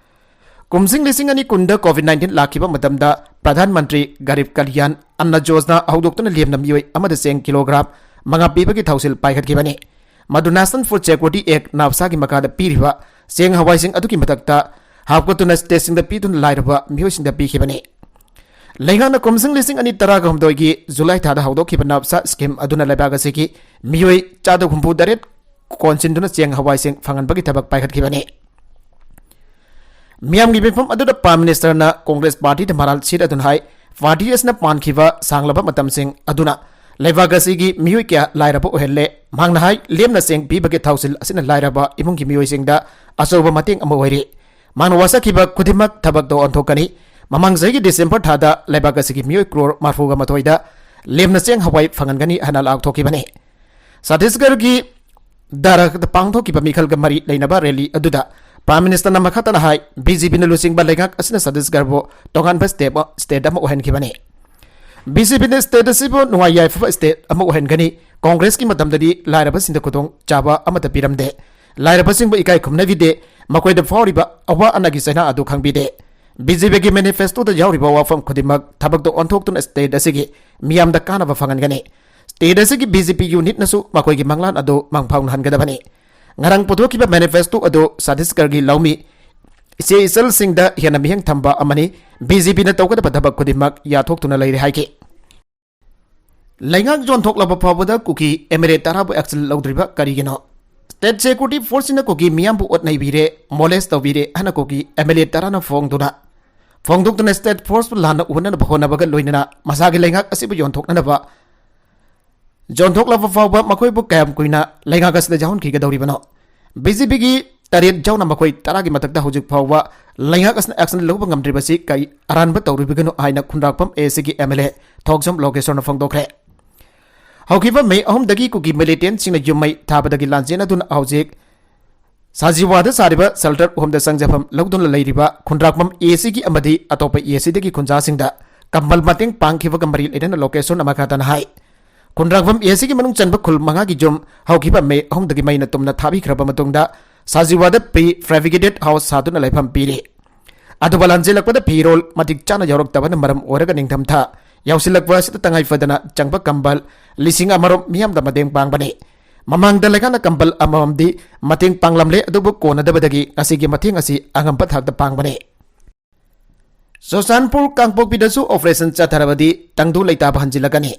ꯀꯨꯝꯖꯤꯡ ꯂꯤꯁꯤꯡ ꯑꯅꯤ ꯀꯨꯟꯗ ꯀꯣꯚꯤꯗ ꯅꯥꯏꯟꯇꯤꯟ ꯂꯥꯛꯈꯤꯕ ꯃꯇꯝꯗ ꯄ꯭ꯔꯙꯥꯟ ꯃꯟꯇ꯭ꯔꯤ ꯒꯔꯤꯕ ꯀꯜꯌꯥꯟ ꯑꯟꯅ ꯌꯣꯖꯅꯥ ꯍꯧꯗꯣꯛꯇꯨꯅ ꯂꯦꯝꯅ ꯃꯤꯑꯣꯏ ꯑꯃꯗ ꯆꯦꯡ ꯀꯤꯂꯣꯒ꯭ꯔꯥꯝ ꯃꯉꯥ ꯄꯤꯕꯒꯤ ꯊꯧꯁꯤꯜ ꯄꯥꯏꯈꯠꯈꯤꯕꯅꯤ꯫ ꯃꯗꯨ ꯅꯦꯁꯅꯦꯜ ꯐꯨꯗ ꯁꯦꯀ꯭ꯌꯨꯔꯤꯇꯤ ꯑꯦꯛ, ꯅꯥꯐꯁꯥꯒꯤ ꯃꯈꯥꯗ ꯄꯤꯔꯤꯕ ꯆꯦꯡ ꯍꯋꯥꯏꯁꯤꯡ ꯑꯗꯨꯒꯤ ꯃꯊꯛꯇ ꯍꯥꯞꯀꯠꯇꯨꯅ ꯁ꯭ꯇꯦꯠꯁꯤꯡꯗ ꯄꯤꯗꯨꯅ ꯂꯥꯏꯔꯕ ꯃꯤꯑꯣꯏꯁꯤꯡꯗ ꯄꯤꯈꯤꯕꯅꯤ꯫ ꯂꯩꯉꯥꯛꯅ ꯀꯨꯝꯖꯤꯡ ꯂꯤꯁꯤꯡ ꯑꯅꯤ ꯇꯔꯥꯒ ꯍꯨꯝꯗꯣꯏꯒꯤ ꯖꯨꯂꯥꯏ ꯊꯥꯗ ꯍꯧꯗꯣꯛꯈꯤꯕ ꯅꯥꯐꯁꯥ ꯁ꯭ꯀꯤꯝ ꯑꯗꯨꯅ ꯂꯩꯕꯥꯛ ꯑꯁꯤꯒꯤ ꯃꯤꯑꯣꯏ ꯆꯥꯗ ꯍꯨꯝꯐꯨ ꯇꯔꯦꯠ ꯀꯣꯟꯁꯤꯟꯗꯨꯅ ꯆꯦꯡ ꯍꯋꯥꯏꯁꯤꯡ ꯐꯪꯍꯟꯕꯒꯤ ꯊꯕꯛ ꯄꯥꯏꯈꯠꯈꯤꯕꯅꯤ꯫ ꯃꯤꯌꯥꯝꯒꯤ ꯃꯤꯐꯝ ꯑꯗꯨꯗ ꯄ꯭ꯔꯥꯏꯝ ꯃꯤꯅꯤꯁꯇꯔꯅ ꯀꯣꯡꯒ꯭ꯔꯦꯁ ꯄꯥꯔꯇꯤꯗ ꯃꯔꯥꯜ ꯁꯤꯠ ꯑꯗꯨꯅ ꯍꯥꯏ, ꯄꯥꯔꯇꯤ ꯑꯁꯤꯅ ꯄꯥꯟꯈꯤꯕ ꯁꯥꯡꯂꯕ ꯃꯇꯝꯁꯤꯡ ꯑꯗꯨꯅ ꯂꯩꯕꯥꯛ ꯑꯁꯤꯒꯤ ꯃꯤꯑꯣꯏ ꯀꯌꯥ ꯂꯥꯏꯔꯕ ꯑꯣꯏꯍꯜꯂꯦ꯫ ꯃꯍꯥꯛꯅ ꯍꯥꯏ, ꯂꯦꯝꯅ ꯆꯦꯡ ꯄꯤꯕꯒꯤ ꯊꯧꯁꯤꯜ ꯑꯁꯤꯅ ꯂꯥꯏꯔꯕ ꯏꯃꯨꯡꯒꯤ ꯃꯤꯑꯣꯏꯁꯤꯡꯗ ꯑꯆꯧꯕ ꯃꯇꯦꯡ ꯑꯃ ꯑꯣꯏꯔꯤ꯫ ꯃꯍꯥꯛꯅ ꯋꯥꯁꯛꯈꯤꯕ ꯈꯨꯗꯤꯡꯃꯛ ꯊꯕꯛꯇ ꯑꯣꯟꯊꯣꯛꯀꯅꯤ꯫ ꯃꯃꯥꯡ ꯆꯍꯤꯒꯤ ꯗꯤꯁꯦꯝꯕꯔ ꯊꯥꯗ ꯂꯩꯕꯥꯛ ꯑꯁꯤꯒꯤ ꯃꯤꯑꯣꯏ ꯀ꯭ꯔꯣꯔ ꯃꯔꯐꯨꯒ ꯃꯥꯊꯣꯏꯗ ꯂꯦꯝꯅ ꯆꯦꯡ ꯍꯋꯥꯏ ꯐꯪꯍꯟꯒꯅꯤ ꯍꯥꯏꯅ ꯂꯥꯎꯊꯣꯛꯈꯤꯕꯅꯤ꯫ ꯁꯇꯤꯁꯒꯔꯒꯤ ꯗꯔꯒꯗ ꯄꯥꯡꯊꯣꯛꯈꯤꯕ ꯃꯤꯈꯜꯒ ꯃꯔꯤ ꯂꯩꯅꯕ ꯔꯦꯂꯤ ꯑꯗꯨꯗ ꯄ꯭ꯔꯥꯏꯝ ꯃꯤꯅꯤꯁꯇꯔꯅ ꯃꯈꯥ ꯇꯥꯅ ꯍꯥꯏ, ꯕꯤ ꯖꯦ ꯄꯤꯅ ꯂꯨꯆꯤꯡꯕ ꯂꯩꯉꯥꯛ ꯑꯁꯤꯅ ꯁꯇꯤꯁꯒꯔꯕꯨ ꯇꯣꯉꯥꯟꯕ ꯁ꯭ꯇꯦꯠ, ꯁ꯭ꯇꯦꯠ ꯑꯃ ꯑꯣꯏꯍꯟꯈꯤꯕꯅꯤ꯫ ꯕꯤ ꯖꯦ ꯄꯤꯅ ꯁ꯭ꯇꯦꯠ ꯑꯁꯤꯕꯨ ꯅꯨꯡꯉꯥꯏ ꯌꯥꯏꯐꯕ ꯁ꯭ꯇꯦꯠ ꯑꯃ ꯑꯣꯏꯍꯟꯒꯅꯤ꯫ ꯀꯣꯡꯒ꯭ꯔꯦꯁꯀꯤ ꯃꯇꯝꯗꯗꯤ ꯂꯥꯏꯔꯕꯁꯤꯡꯗ ꯈꯨꯗꯣꯡ ꯆꯥꯕ ꯑꯃꯠꯇ ꯄꯤꯔꯝꯗꯦ꯫ ꯂꯥꯏꯔꯕꯁꯤꯡꯕꯨ ꯏꯀꯥꯏ ꯈꯨꯝꯅꯕꯤꯗꯦ꯫ ꯃꯈꯣꯏꯗ ꯐꯥꯎꯔꯤꯕ ꯑꯋꯥ ꯑꯅꯥꯒꯤ ꯆꯩꯅꯥ ꯑꯗꯨ ꯈꯪꯕꯤꯗꯦ꯫ ꯕꯤ ꯖꯦ ꯄꯤꯒꯤ ꯃꯦꯅꯤꯐꯦꯁꯇꯣꯗ ꯌꯥꯎꯔꯤꯕ ꯋꯥꯐꯝ ꯈꯨꯗꯤꯡꯃꯛ ꯊꯕꯛꯇ ꯑꯣꯟꯊꯣꯛꯇꯨꯅ ꯁ꯭ꯇꯦꯠ ꯑꯁꯤꯒꯤ ꯃꯤꯌꯥꯝꯗ ꯀꯥꯟꯅꯕ ꯐꯪꯍꯟꯒꯅꯤ꯫ ꯁ꯭ꯇꯦꯠ ꯑꯁꯤꯒꯤ ꯕꯤ ꯖꯦ ꯄꯤ ꯌꯨꯅꯤꯠꯅꯁꯨ ꯃꯈꯣꯏꯒꯤ ꯃꯪꯂꯥꯟ ꯑꯗꯨ ꯃꯪꯐꯥꯎꯅꯍꯟꯒꯗꯕꯅꯤ꯫ ꯉꯔꯥꯡ ꯄꯨꯊꯣꯛꯈꯤꯕ ꯃꯦꯅꯤꯐꯦꯁꯇꯣ ꯑꯗꯨ ꯁꯇꯤꯁꯒꯔꯒꯤ ꯂꯧꯃꯤ ꯏꯆꯦ ꯏꯆꯜꯁꯤꯡꯗ ꯍꯦꯟꯅ ꯃꯤꯠꯌꯦꯡ ꯊꯝꯕ ꯑꯃꯅꯤ꯫ ꯕꯤ ꯖꯦ ꯄꯤꯅ ꯇꯧꯒꯗꯕ ꯊꯕꯛ ꯈꯨꯗꯤꯡꯃꯛ ꯌꯥꯊꯣꯛꯇꯨꯅ ꯂꯩꯔꯦ ꯍꯥꯏꯈꯤ꯫ ꯂꯩꯉꯥꯛ ꯌꯣꯟꯊꯣꯛꯂꯕ ꯐꯥꯎꯕꯗ ꯀꯨꯀꯤ ꯑꯦꯝ ꯑꯦꯜ ꯑꯦ ꯇꯔꯥꯕꯨ action ꯂꯧꯗ꯭ꯔꯤꯕ ꯀꯔꯤꯒꯤꯅꯣ? ꯁ꯭ꯇꯦꯠ ꯁꯦꯀ꯭ꯌꯨꯔꯤꯇꯤ ꯐꯣꯔꯁꯁꯤꯡꯅ ꯀꯨꯀꯤ ꯃꯤꯌꯥꯝꯕꯨ ꯑꯣꯠ ꯅꯩꯕꯤꯔꯦ, ꯃꯣꯂꯦꯁ ꯇꯧꯕꯤꯔꯦ ꯍꯥꯏꯅ ꯀꯨꯀꯤ ꯑꯦꯝ ꯑꯦꯜ ꯑꯦ ꯇꯔꯥꯅ ꯐꯣꯡꯗꯨꯅ, ꯐꯣꯡꯗꯣꯛꯇꯨꯅ ꯁ꯭ꯇꯦꯠ ꯐꯣꯔꯁꯄꯨ ꯂꯥꯟꯅ ꯎꯍꯟꯅꯕ ꯍꯣꯠꯅꯕꯒ ꯂꯣꯏꯅꯅ ꯃꯁꯥꯒꯤ ꯂꯩꯉꯥꯛ ꯑꯁꯤꯕꯨ ꯌꯣꯟꯊꯣꯛꯅꯅꯕ, ꯌꯣꯟꯊꯣꯛꯂꯕ ꯐꯥꯎꯕ ꯃꯈꯣꯏꯕꯨ ꯀꯌꯥꯝ ꯀꯨꯏꯅ ꯂꯩꯉꯥꯛ ꯑꯁꯤꯗ ꯌꯥꯎꯍꯟꯈꯤꯒꯗꯧꯔꯤꯕꯅꯣ? ꯕꯤ ꯖꯦ ꯄꯤꯒꯤ ꯇꯔꯦꯠ ꯌꯥꯎꯅ ꯃꯈꯣꯏ ꯇꯔꯥꯒꯤ ꯃꯊꯛꯇ ꯍꯧꯖꯤꯛ ꯐꯥꯎꯕ ꯂꯩꯉꯥꯛ ꯑꯁꯤꯅ action ꯂꯧꯕ ꯉꯝꯗ꯭ꯔꯤꯕꯁꯤ ꯀꯔꯤ ꯑꯔꯥꯟꯕ ꯇꯧꯔꯨꯕꯒꯤꯅꯣ ꯍꯥꯏꯅ ꯈꯨꯟꯗ꯭ꯔꯥꯛꯄꯝ ꯑꯦ ꯁꯤꯒꯤ ꯑꯦꯝ ꯑꯦꯜ ꯑꯦ ꯊꯣꯛꯖꯝ ꯂꯣꯀꯦꯁꯣꯔꯅ ꯐꯣꯡꯗꯣꯛꯈ꯭ꯔꯦ꯫ ꯍꯧꯈꯤꯕ ꯃꯦ ꯑꯍꯨꯝꯗꯒꯤ ꯀꯨꯀꯤ ꯃꯤꯂꯤꯇꯦꯟꯠꯁꯤꯡꯅ ꯌꯨꯝ ꯃꯩ ꯊꯥꯕꯗꯒꯤ ꯂꯥꯟꯖꯦꯟꯅꯗꯨꯅ ꯍꯧꯖꯤꯛ ꯁꯥꯖꯤꯋꯥꯗ ꯁꯥꯔꯤꯕ ꯁꯦꯜꯇꯔ ꯑꯍꯨꯝꯗ ꯆꯪꯖꯐꯝ ꯂꯧꯗꯨꯅ ꯂꯩꯔꯤꯕ ꯈꯨꯟꯗ꯭ꯔꯥꯛꯄꯝ ꯑꯦ ꯁꯤꯒꯤ ꯑꯃꯗꯤ ꯑꯇꯣꯞꯄ ꯑꯦ ꯁꯤꯗꯒꯤ ꯈꯨꯟꯖꯥꯁꯤꯡꯗ ꯀꯝꯕꯜ ꯃꯇꯦꯡ ꯄꯥꯡꯈꯤꯕꯒ ꯃꯔꯤ ꯂꯩꯅꯅ ꯂꯣꯀꯦꯁꯣꯔꯅ ꯃꯈꯥ ꯇꯥꯅ ꯍꯥꯏ, ꯈꯨꯟꯗ꯭ꯔꯥꯛꯄꯝ ꯑꯦ ꯁꯤꯒꯤ ꯃꯅꯨꯡ ꯆꯟꯕ ꯈꯨꯜ ꯃꯉꯥꯒꯤ ꯌꯨꯝ ꯍꯧꯈꯤꯕ ꯃꯦ ꯑꯍꯨꯝꯗꯒꯤ ꯃꯩꯅ ꯇꯨꯝꯅ ꯊꯥꯕꯤꯈ꯭ꯔꯕ ꯃꯇꯨꯡꯗ ꯁꯥꯖꯤꯋꯥꯗ pre fabricated house ꯁꯥꯗꯨꯅ ꯂꯩꯐꯝ ꯄꯤꯔꯤ꯫ ꯑꯗꯨꯕꯨ ꯂꯥꯟꯖꯦꯜꯂꯛꯄꯗ ꯐꯤꯔꯣꯜ ꯃꯇꯤꯛ ꯆꯥꯅ ꯌꯥꯎꯔꯛꯇꯕꯅ ꯃꯔꯝ ꯑꯣꯏꯔꯒ ꯅꯤꯡꯊꯝꯊꯥ ꯌꯥꯎꯁꯤꯜꯂꯛꯄ ꯑꯁꯤꯗ ꯇꯉꯥꯏ ꯐꯗꯅ ꯆꯪꯕ ꯀꯝꯕꯜ ꯂꯤꯁꯤꯡ ꯑꯃꯔꯣꯝ ꯃꯤꯌꯥꯝꯗ ꯃꯇꯦꯡ ꯄꯥꯡꯕꯅꯤ꯫ ꯃꯃꯥꯡꯗ ꯂꯩꯉꯥꯛꯅ ꯀꯝꯕꯜ ꯑꯃꯃꯝꯗꯤ ꯃꯇꯦꯡ ꯄꯥꯡꯂꯝꯂꯦ, ꯑꯗꯨꯕꯨ ꯀꯣꯟꯅꯗꯕꯗꯒꯤ ꯉꯁꯤꯒꯤ ꯃꯇꯦꯡ ꯑꯁꯤ ꯑꯉꯝꯕ ꯊꯥꯛꯇ ꯄꯥꯡꯕꯅꯤ꯫ ꯆꯨꯔꯆꯥꯟꯄꯨꯔ ꯀꯥꯡꯄꯣꯛꯄꯤꯗꯁꯨ operation ꯆꯠꯊꯔꯕꯗꯤ ꯇꯪꯗꯨ ꯂꯩꯇꯥꯕ ꯍꯟꯖꯤꯜꯂꯛꯀꯅꯤ꯫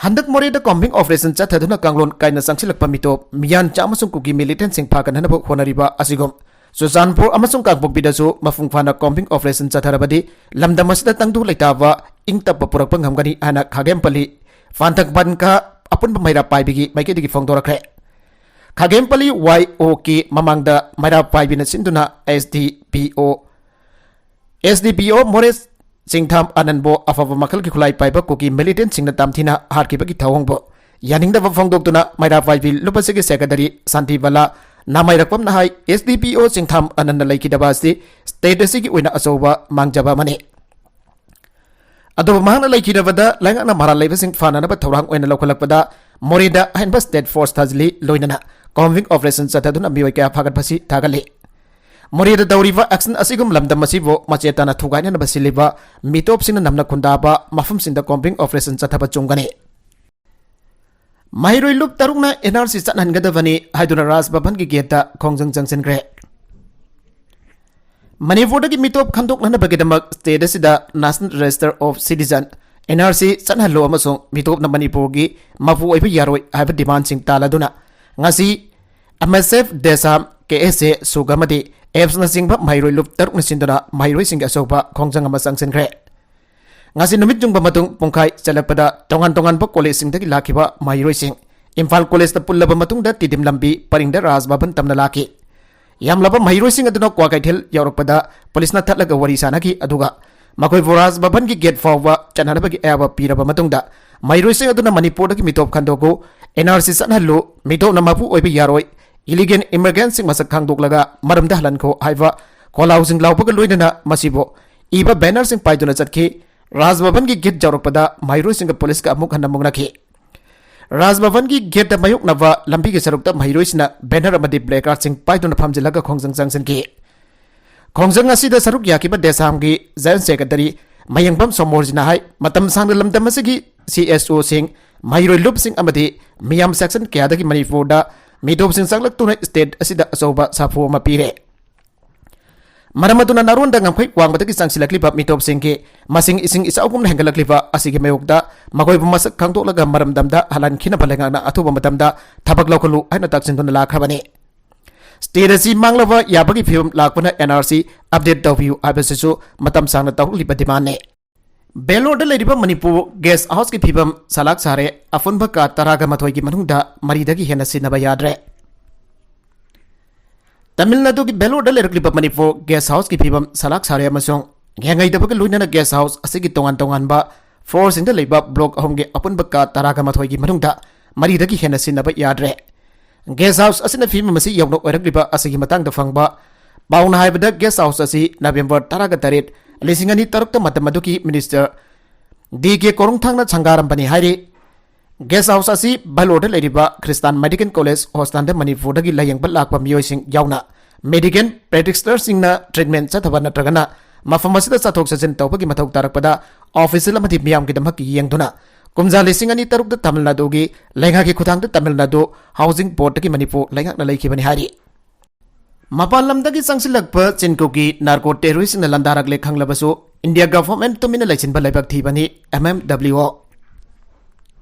ꯍꯟꯗꯛ ꯃꯣꯔꯦꯗ combing operation ꯆꯠꯊꯗꯨꯅ ꯀꯥꯡꯂꯣꯟ ꯀꯥꯏꯅ ꯆꯪꯁꯤꯜꯂꯛꯄ ꯃꯤꯇꯣꯞ, ꯃꯤꯌꯥꯟ ꯆꯥ ꯑꯃꯁꯨꯡ ꯀꯨꯀꯤ militantꯁꯤꯡ ꯐꯥꯒꯠꯅꯅꯕ ꯍꯣꯠꯅꯔꯤꯕ ꯑꯁꯤꯒꯨꯝ ꯆꯨꯔꯆꯥꯟꯄꯨꯔ ꯑꯃꯁꯨꯡ ꯀꯥꯡꯄꯣꯛꯄꯤꯗꯁꯨ ꯃꯄꯨꯡ ꯐꯥꯅ combing operation ꯆꯠꯊꯔꯕꯗꯤ ꯂꯝꯗꯝ ꯑꯁꯤꯗ ꯇꯪꯗꯨ ꯂꯩꯇꯥꯕ ꯏꯪ ꯇꯞꯄ ꯄꯨꯔꯛꯄ ꯉꯝꯒꯅꯤ ꯍꯥꯏꯅ ꯈꯥꯒꯦꯝꯄꯜꯂꯤ ꯐꯥꯟꯊꯛ ꯕꯟꯀꯥ ꯑꯄꯨꯟꯕ ꯃꯩꯔꯥ ꯄꯥꯏꯕꯤꯒꯤ ꯃꯥꯏꯀꯩꯗꯒꯤ ꯐꯣꯡꯗꯣꯔꯛꯈ꯭ꯔꯦ꯫ ꯈꯥꯒꯦꯝꯄꯜꯂꯤ ꯋꯥꯏ ꯑꯣ ꯀꯦ ꯃꯃꯥꯡꯗ ꯃꯩꯔꯥ ꯄꯥꯏꯕꯤꯅ ꯁꯤꯟꯗꯨꯅ ꯑꯦꯁ ꯗꯤ ꯄꯤ ꯑꯣ, ꯑꯦꯁ ꯗꯤ ꯄꯤ ꯑꯣ ꯃꯣꯔꯦ ꯆꯤꯡꯊꯥꯝ ꯑꯅꯟꯕꯨ ꯑꯐꯕ ꯃꯈꯜꯒꯤ ꯈꯨꯠꯂꯥꯏ ꯄꯥꯏꯕ ꯀꯨꯀꯤ militantꯁꯤꯡꯅ ꯇꯝꯊꯤꯅ ꯍꯥꯠꯈꯤꯕꯒꯤ ꯊꯧꯑꯣꯡꯕꯨ ꯌꯥꯅꯤꯡꯗꯕ ꯐꯣꯡꯗꯣꯛꯇꯨꯅ ꯃꯩꯔꯥ ꯄꯥꯏꯕꯤ ꯂꯨꯞ ꯑꯁꯤꯒꯤ ꯁꯦꯀ꯭ꯔꯦꯇꯔꯤ ꯁꯥꯟꯇꯤ ꯕꯂꯥ ꯅꯥꯃꯥꯏꯔꯛꯄꯝꯅ ꯍꯥꯏ, ꯑꯦꯁ ꯗꯤ ꯄꯤ ꯑꯣ ꯆꯤꯡꯊꯥꯝ ꯑꯅꯟꯅ ꯂꯩꯈꯤꯗꯕ ꯑꯁꯤ ꯁ꯭ꯇꯦꯠ ꯑꯁꯤꯒꯤ ꯑꯣꯏꯅ ꯑꯆꯧꯕ ꯃꯥꯡꯖꯕ ꯑꯃꯅꯤ꯫ ꯑꯗꯨꯕꯨ ꯃꯍꯥꯛꯅ ꯂꯩꯈꯤꯗꯕꯗ ꯂꯩꯉꯥꯛꯅ ꯃꯔꯥꯜ ꯂꯩꯕꯁꯤꯡ ꯐꯥꯅꯅꯕ ꯊꯧꯔꯥꯡ ꯑꯣꯏꯅ ꯂꯧꯈꯠꯂꯛꯄꯗ ꯃꯣꯔꯦꯗ ꯑꯍꯦꯟꯕ ꯁ꯭ꯇꯦꯠ ꯐꯣꯔꯁ ꯊꯥꯖꯤꯜꯂꯤ, ꯂꯣꯏꯅꯅ ꯀꯣꯝꯕꯤꯡ ꯑꯣꯄꯔꯦꯁꯟ ꯆꯠꯊꯗꯨꯅ ꯃꯤꯑꯣꯏ ꯀꯌꯥ ꯐꯥꯒꯠꯄꯁꯤ ꯊꯥꯒꯠꯂꯤ꯫ ꯃꯣꯔꯦꯗ ꯇꯧꯔꯤꯕ ꯑꯦꯛꯁꯟ ꯑꯁꯤꯒꯨꯝꯕ ꯂꯝꯗꯝ ꯑꯁꯤꯕꯨ ꯃꯆꯦꯠ ꯇꯥꯅ ꯊꯨꯒꯥꯏꯅꯅꯕ ꯁꯤꯜꯂꯤꯕ ꯃꯤꯇꯣꯞꯁꯤꯡꯅ ꯅꯝꯅ ꯈꯨꯟꯗꯥꯕ ꯃꯐꯝꯁꯤꯡꯗ ꯀꯣꯝꯕꯤꯡ ꯑꯣꯄꯔꯦꯁꯟ ꯆꯠꯊꯕ ꯆꯨꯝꯒꯅꯤ꯫ ꯃꯍꯩꯔꯣꯏ ꯂꯨꯞ ꯇꯔꯨꯛꯅ ꯑꯦꯟ ꯑꯥꯔ ꯁꯤ ꯆꯠꯍꯟꯒꯗꯕꯅꯤ ꯍꯥꯏꯗꯨꯅ ꯔꯥꯖ ꯚꯕꯟꯒꯤ ꯒꯦꯠꯇ ꯈꯣꯡꯖꯪ ꯆꯪꯁꯤꯟꯈ꯭ꯔꯦ꯫ ꯃꯅꯤꯄꯨꯔꯗꯒꯤ ꯃꯤꯇꯣꯞ ꯈꯟꯗꯣꯛꯅꯅꯕꯒꯤꯗꯃꯛ ꯁ꯭ꯇꯦꯠ ꯑꯁꯤꯗ National Register of Citizen, N R C, ꯆꯠꯍꯜꯂꯨ ꯑꯃꯁꯨꯡ ꯃꯤꯇꯣꯞꯅ ꯃꯅꯤꯄꯨꯔꯒꯤ ꯃꯄꯨ ꯑꯣꯏꯕ ꯌꯥꯔꯣꯏ ꯍꯥꯏꯕ ꯗꯤꯃꯥꯟꯁꯤꯡ ꯇꯥꯜꯂꯗꯨꯅ ꯉꯁꯤ ꯑꯦꯝ ꯑꯦꯁ ꯑꯦꯐ, ꯗꯦꯁꯥꯝ, ꯀꯦ ꯑꯦꯁ ꯑꯦ, ꯁꯨꯛ ꯑꯃꯗꯤ ꯑꯦꯞꯁꯅꯆꯤꯡꯕ ꯃꯍꯩꯔꯣꯏ ꯂꯨꯞ ꯇꯔꯨꯛꯅ ꯁꯤꯟꯗꯨꯅ ꯃꯍꯩꯔꯣꯏꯁꯤꯡꯒꯤ ꯑꯆꯧꯕ ꯈꯣꯡꯖꯪ ꯑꯃ ꯆꯪꯁꯤꯟꯈ꯭ꯔꯦ꯫ ꯉꯁꯤ ꯅꯨꯃꯤꯠ ꯌꯨꯡꯕ ꯃꯇꯨꯡ ꯄꯨꯡꯈꯥꯏ ꯆꯠꯂꯛꯄꯗ ꯇꯣꯉꯥꯟ ꯇꯣꯉꯥꯟꯕ ꯀꯣꯂꯦꯖꯁꯤꯡꯗꯒꯤ ꯂꯥꯛꯈꯤꯕ ꯃꯍꯩꯔꯣꯏꯁꯤꯡ ꯏꯝꯐꯥꯜ ꯀꯣꯂꯦꯖꯇ ꯄꯨꯜꯂꯕ ꯃꯇꯨꯡꯗ ꯇꯤꯗꯤꯝ ꯂꯝꯕꯤ ꯄꯔꯤꯡꯗ ꯔꯥꯖ ꯚꯕꯟ ꯇꯝꯅ ꯂꯥꯛꯈꯤ꯫ ꯌꯥꯝꯂꯕ ꯃꯍꯩꯔꯣꯏꯁꯤꯡ ꯑꯗꯨꯅ ꯀ꯭ꯋꯥꯀꯩꯊꯦꯜ ꯌꯧꯔꯛꯄꯗ ꯄꯨꯂꯤꯁꯅ ꯊꯠꯂꯒ ꯋꯥꯔꯤ ꯁꯥꯅꯈꯤ, ꯑꯗꯨꯒ ꯃꯈꯣꯏꯕꯨ ꯔꯥꯖ ꯚꯕꯟꯒꯤ ꯒꯦꯠ ꯐꯥꯎꯕ ꯆꯠꯅꯅꯕꯒꯤ ꯑꯌꯥꯕ ꯄꯤꯔꯕ ꯃꯇꯨꯡꯗ ꯃꯍꯩꯔꯣꯏꯁꯤꯡ ꯑꯗꯨꯅ ꯃꯅꯤꯄꯨꯔꯗꯒꯤ ꯃꯤꯇꯣꯞ ꯈꯟꯗꯣꯛꯎ, ꯑꯦꯟ ꯑꯥꯔ ꯁꯤ ꯆꯠꯍꯜꯂꯨ, ꯃꯤꯇꯣꯞꯅ ꯃꯄꯨ ꯑꯣꯏꯕ ꯌꯥꯔꯣꯏ, ꯏꯂꯤꯒꯦꯜ ꯏꯃꯤꯒ꯭ꯔꯦꯟꯠꯁꯤꯡ ꯃꯁꯛ ꯈꯪꯗꯣꯛꯂꯒ ꯃꯔꯝꯗ ꯍꯜꯍꯟꯈꯣ ꯍꯥꯏꯕ ꯈꯣꯜꯂꯥꯎꯁꯤꯡ ꯂꯥꯎꯕꯒ ꯂꯣꯏꯅꯅ ꯃꯁꯤꯕꯨ ꯏꯕ ꯕꯦꯅꯔꯁꯤꯡ ꯄꯥꯏꯗꯨꯅ ꯆꯠꯈꯤ꯫ ꯔꯥꯖ ꯚꯕꯟꯒꯤ ꯒꯦꯠ ꯌꯧꯔꯛꯄꯗ ꯃꯍꯩꯔꯣꯏꯁꯤꯡꯒ ꯄꯨꯂꯤꯁꯀ ꯑꯃꯨꯛ ꯍꯟꯅ ꯃꯨꯛꯅꯈꯤ꯫ ꯔꯥꯖ ꯚꯕꯟꯒꯤ ꯒꯦꯠꯇ ꯃꯥꯌꯣꯛꯅꯕ ꯂꯝꯕꯤꯒꯤ ꯁꯔꯨꯛꯇ ꯃꯍꯩꯔꯣꯏꯁꯤꯡꯅ ꯕꯦꯅꯔ ꯑꯃꯗꯤ ꯄ꯭ꯂꯦꯀꯥꯔꯗꯁꯤꯡ ꯄꯥꯏꯗꯨꯅ ꯐꯝꯖꯤꯜꯂꯒ ꯈꯣꯡꯖꯪ ꯆꯪꯁꯤꯟꯈꯤ꯫ ꯈꯣꯡꯖꯪ ꯑꯁꯤꯗ ꯁꯔꯨꯛ ꯌꯥꯈꯤꯕ ꯗꯦꯁꯥꯝꯒꯤ ꯖꯣꯏꯟꯠ ꯁꯦꯀ꯭ꯔꯦꯇꯔꯤ ꯃꯌꯦꯡꯕꯝ ꯁꯣꯃꯣꯔꯖꯤꯅ ꯍꯥꯏ, ꯃꯇꯝ ꯁꯥꯡꯅ ꯂꯝꯗꯝ ꯑꯁꯤꯒꯤ ꯁꯤ ꯑꯦꯁ ꯑꯣꯁꯤꯡ, ꯃꯍꯩꯔꯣꯏ ꯂꯨꯞꯁꯤꯡ ꯑꯃꯗꯤ ꯃꯤꯌꯥꯝ ꯁꯦꯛꯁꯟ ꯀꯌꯥꯗꯒꯤ ꯃꯅꯤꯄꯨꯔꯗ ꯃꯤꯇꯣꯞꯁꯤꯡ ꯆꯪꯂꯛꯇꯨꯅ ꯁ꯭ꯇꯦꯠ ꯑꯁꯤꯗ ꯑꯆꯧꯕ ꯁꯥꯐꯨ ꯑꯃ ꯄꯤꯔꯦ꯫ ꯃꯔꯝ ꯑꯗꯨꯅ ꯅꯥꯔꯣꯟꯗ ꯉꯝꯈꯩ ꯋꯥꯡꯃꯗꯒꯤ ꯆꯪꯁꯤꯜꯂꯛꯂꯤꯕ ꯃꯤꯇꯣꯞꯁꯤꯡꯒꯤ ꯃꯁꯤꯡ ꯏꯁꯤꯡ ꯏꯆꯥꯎꯒꯨꯝꯅ ꯍꯦꯟꯒꯠꯂꯛꯂꯤꯕ ꯑꯁꯤꯒꯤ ꯃꯥꯌꯣꯛꯇ ꯃꯈꯣꯏꯕꯨ ꯃꯁꯛ ꯈꯪꯗꯣꯛꯂꯒ ꯃꯔꯝꯗꯝꯗ ꯍꯜꯍꯟꯈꯤꯅꯕ ꯂꯩꯉꯥꯛꯅ ꯑꯊꯨꯕ ꯃꯇꯝꯗ ꯊꯕꯛ ꯂꯧꯈꯠꯂꯨ ꯍꯥꯏꯅ ꯇꯛꯁꯤꯟꯗꯨꯅ ꯂꯥꯛꯈ꯭ꯔꯕꯅꯤ꯫ ꯁ꯭ꯇꯦꯠ ꯑꯁꯤ ꯃꯥꯡꯂꯕ ꯌꯥꯕꯒꯤ ꯐꯤꯕꯝ ꯂꯥꯛꯄꯅ ꯑꯦꯟ ꯑꯥꯔ ꯁꯤ ꯑꯞꯗꯦꯠ ꯇꯧꯕꯤꯌꯨ ꯍꯥꯏꯕꯁꯤꯁꯨ ꯃꯇꯝ ꯁꯥꯡꯅ ꯇꯧꯔꯛꯂꯤꯕ ꯗꯤꯃꯥꯟꯅꯤ꯫ ꯕꯦꯂꯣꯔꯗ ꯂꯩꯔꯤꯕ ꯃꯅꯤꯄꯨꯔ ꯒꯦꯁ ꯍꯥꯎꯁꯀꯤ ꯐꯤꯕꯝ ꯁꯂꯥꯛ ꯁꯥꯔꯦ꯫ ꯑꯄꯨꯟꯕ ꯀꯥ ꯇꯔꯥꯒ ꯃꯥꯊꯣꯏꯒꯤ ꯃꯅꯨꯡꯗ ꯃꯔꯤꯗꯒꯤ ꯍꯦꯟꯅ ꯁꯤꯖꯤꯟꯅꯕ ꯌꯥꯗ꯭ꯔꯦ꯫ ꯇꯥꯃꯤꯜ ꯅꯥꯗꯨꯒꯤ ꯕꯦꯂꯣꯔꯗ ꯂꯩꯔꯛꯂꯤꯕ ꯃꯅꯤꯄꯨꯔ ꯒꯦꯁ ꯍꯥꯎꯁꯀꯤ ꯐꯤꯕꯝ ꯁꯂꯥꯛ ꯁꯥꯔꯦ ꯑꯃꯁꯨꯡ ꯌꯦꯡꯉꯩꯗꯕꯒ ꯂꯣꯏꯅꯅ ꯒꯦꯁ ꯍꯥꯎꯁ ꯑꯁꯤꯒꯤ ꯇꯣꯉꯥꯟ ꯇꯣꯉꯥꯟꯕ ꯐ꯭ꯂꯣꯔꯁꯤꯡꯗ ꯂꯩꯕ ꯕ꯭ꯂꯣꯛ ꯑꯍꯨꯝꯒꯤ ꯑꯄꯨꯟꯕ ꯀꯥ ꯇꯔꯥꯒ ꯃꯥꯊꯣꯏꯒꯤ ꯃꯅꯨꯡꯗ ꯃꯔꯤꯗꯒꯤ ꯍꯦꯟꯅ ꯁꯤꯟꯅꯕ ꯌꯥꯗ꯭ꯔꯦ꯫ ꯒꯦꯁ ꯍꯥꯎꯁ ꯑꯁꯤꯅ ꯐꯤꯕꯝ ꯑꯁꯤ ꯌꯧꯅ ꯑꯣꯏꯔꯛꯂꯤꯕ ꯑꯁꯤꯒꯤ ꯃꯇꯥꯡꯗ ꯐꯪꯕ ꯄꯥꯎꯅ ꯍꯥꯏꯕꯗ, ꯒꯦꯁ ꯍꯥꯎꯁ ꯑꯁꯤ ꯅꯕꯦꯝꯕꯔ ꯇꯔꯥꯒ ꯇꯔꯦꯠ, ꯂꯤꯁꯤꯡ ꯑꯅꯤ ꯇꯔꯨꯛꯇ ꯃꯇꯝ ꯑꯗꯨꯒꯤ ꯃꯤꯅꯤꯁꯇꯔ ꯗꯤ ꯀꯦ ꯀꯣꯔꯨꯡꯊꯥꯡꯅ ꯁꯪꯒꯥꯔꯝꯕꯅꯤ ꯍꯥꯏꯔꯤ꯫ ꯒꯦꯁ ꯍꯥꯎꯁ ꯑꯁꯤ ꯚꯦꯂꯣꯔꯗ ꯂꯩꯔꯤꯕ ꯈ꯭ꯔꯤꯁꯇꯥꯟ ꯃꯦꯗꯤꯀꯦꯜ ꯀꯣꯂꯦꯖ ꯍꯣꯁꯇꯥꯟꯗ ꯃꯅꯤꯄꯨꯔꯗꯒꯤ ꯂꯥꯌꯦꯡꯕ ꯂꯥꯛꯄ ꯃꯤꯑꯣꯏꯁꯤꯡ ꯌꯥꯎꯅ ꯃꯦꯗꯤꯀꯦꯜ ꯄ꯭ꯔꯦꯛꯇꯤꯁꯅꯔꯁꯤꯡꯅ ꯇ꯭ꯔꯤꯠꯃꯦꯟ ꯆꯠꯊꯕ ꯅꯠꯇ꯭ꯔꯒꯅ ꯃꯐꯝ ꯑꯁꯤꯗ ꯆꯠꯊꯣꯛ ꯆꯠꯁꯤꯟ ꯇꯧꯕꯒꯤ ꯃꯊꯧ ꯇꯥꯔꯛꯄꯗ ꯑꯣꯐꯤꯁꯤꯌꯦꯜ ꯑꯃꯗꯤ ꯃꯤꯌꯥꯝꯒꯤꯗꯃꯛ ꯌꯦꯡꯗꯨꯅ ꯀꯨꯝꯖꯥ ꯂꯤꯁꯤꯡ ꯑꯅꯤ ꯇꯔꯨꯛꯇ ꯇꯥꯃꯤꯜ ꯅꯥꯗꯨꯒꯤ ꯂꯩꯉꯥꯛꯀꯤ ꯈꯨꯠꯊꯥꯡꯗ ꯇꯥꯃꯤꯜ ꯅꯥꯗꯨ ꯍꯥꯎꯁꯤꯡ ꯕꯣꯔꯗꯇꯒꯤ ꯃꯅꯤꯄꯨꯔ ꯂꯩꯉꯥꯛꯅ ꯂꯩꯈꯤꯕꯅꯤ ꯍꯥꯏꯔꯤ꯫ ꯃꯄꯥꯟ ꯂꯝꯗꯒꯤ ꯆꯪꯁꯤꯜꯂꯛꯄ ꯆꯤꯟꯀꯨꯀꯤ ꯅꯥꯔꯀꯣ ꯇꯦꯔꯣꯔꯤꯁꯁꯤꯡꯅ ꯂꯥꯟꯗꯥꯔꯛꯂꯦ ꯈꯪꯂꯕꯁꯨ, ꯏꯟꯗꯤꯌꯥ ꯒꯚꯔꯟꯃꯦꯟꯠ ꯇꯨꯃꯤꯟꯅ ꯂꯩꯁꯤꯟꯕ ꯂꯥꯏꯕꯛ ꯊꯤꯕꯅꯤ, ꯑꯦꯝ ꯑꯦꯝ ꯗꯕ꯭ꯂꯤꯎ ꯑꯣ꯫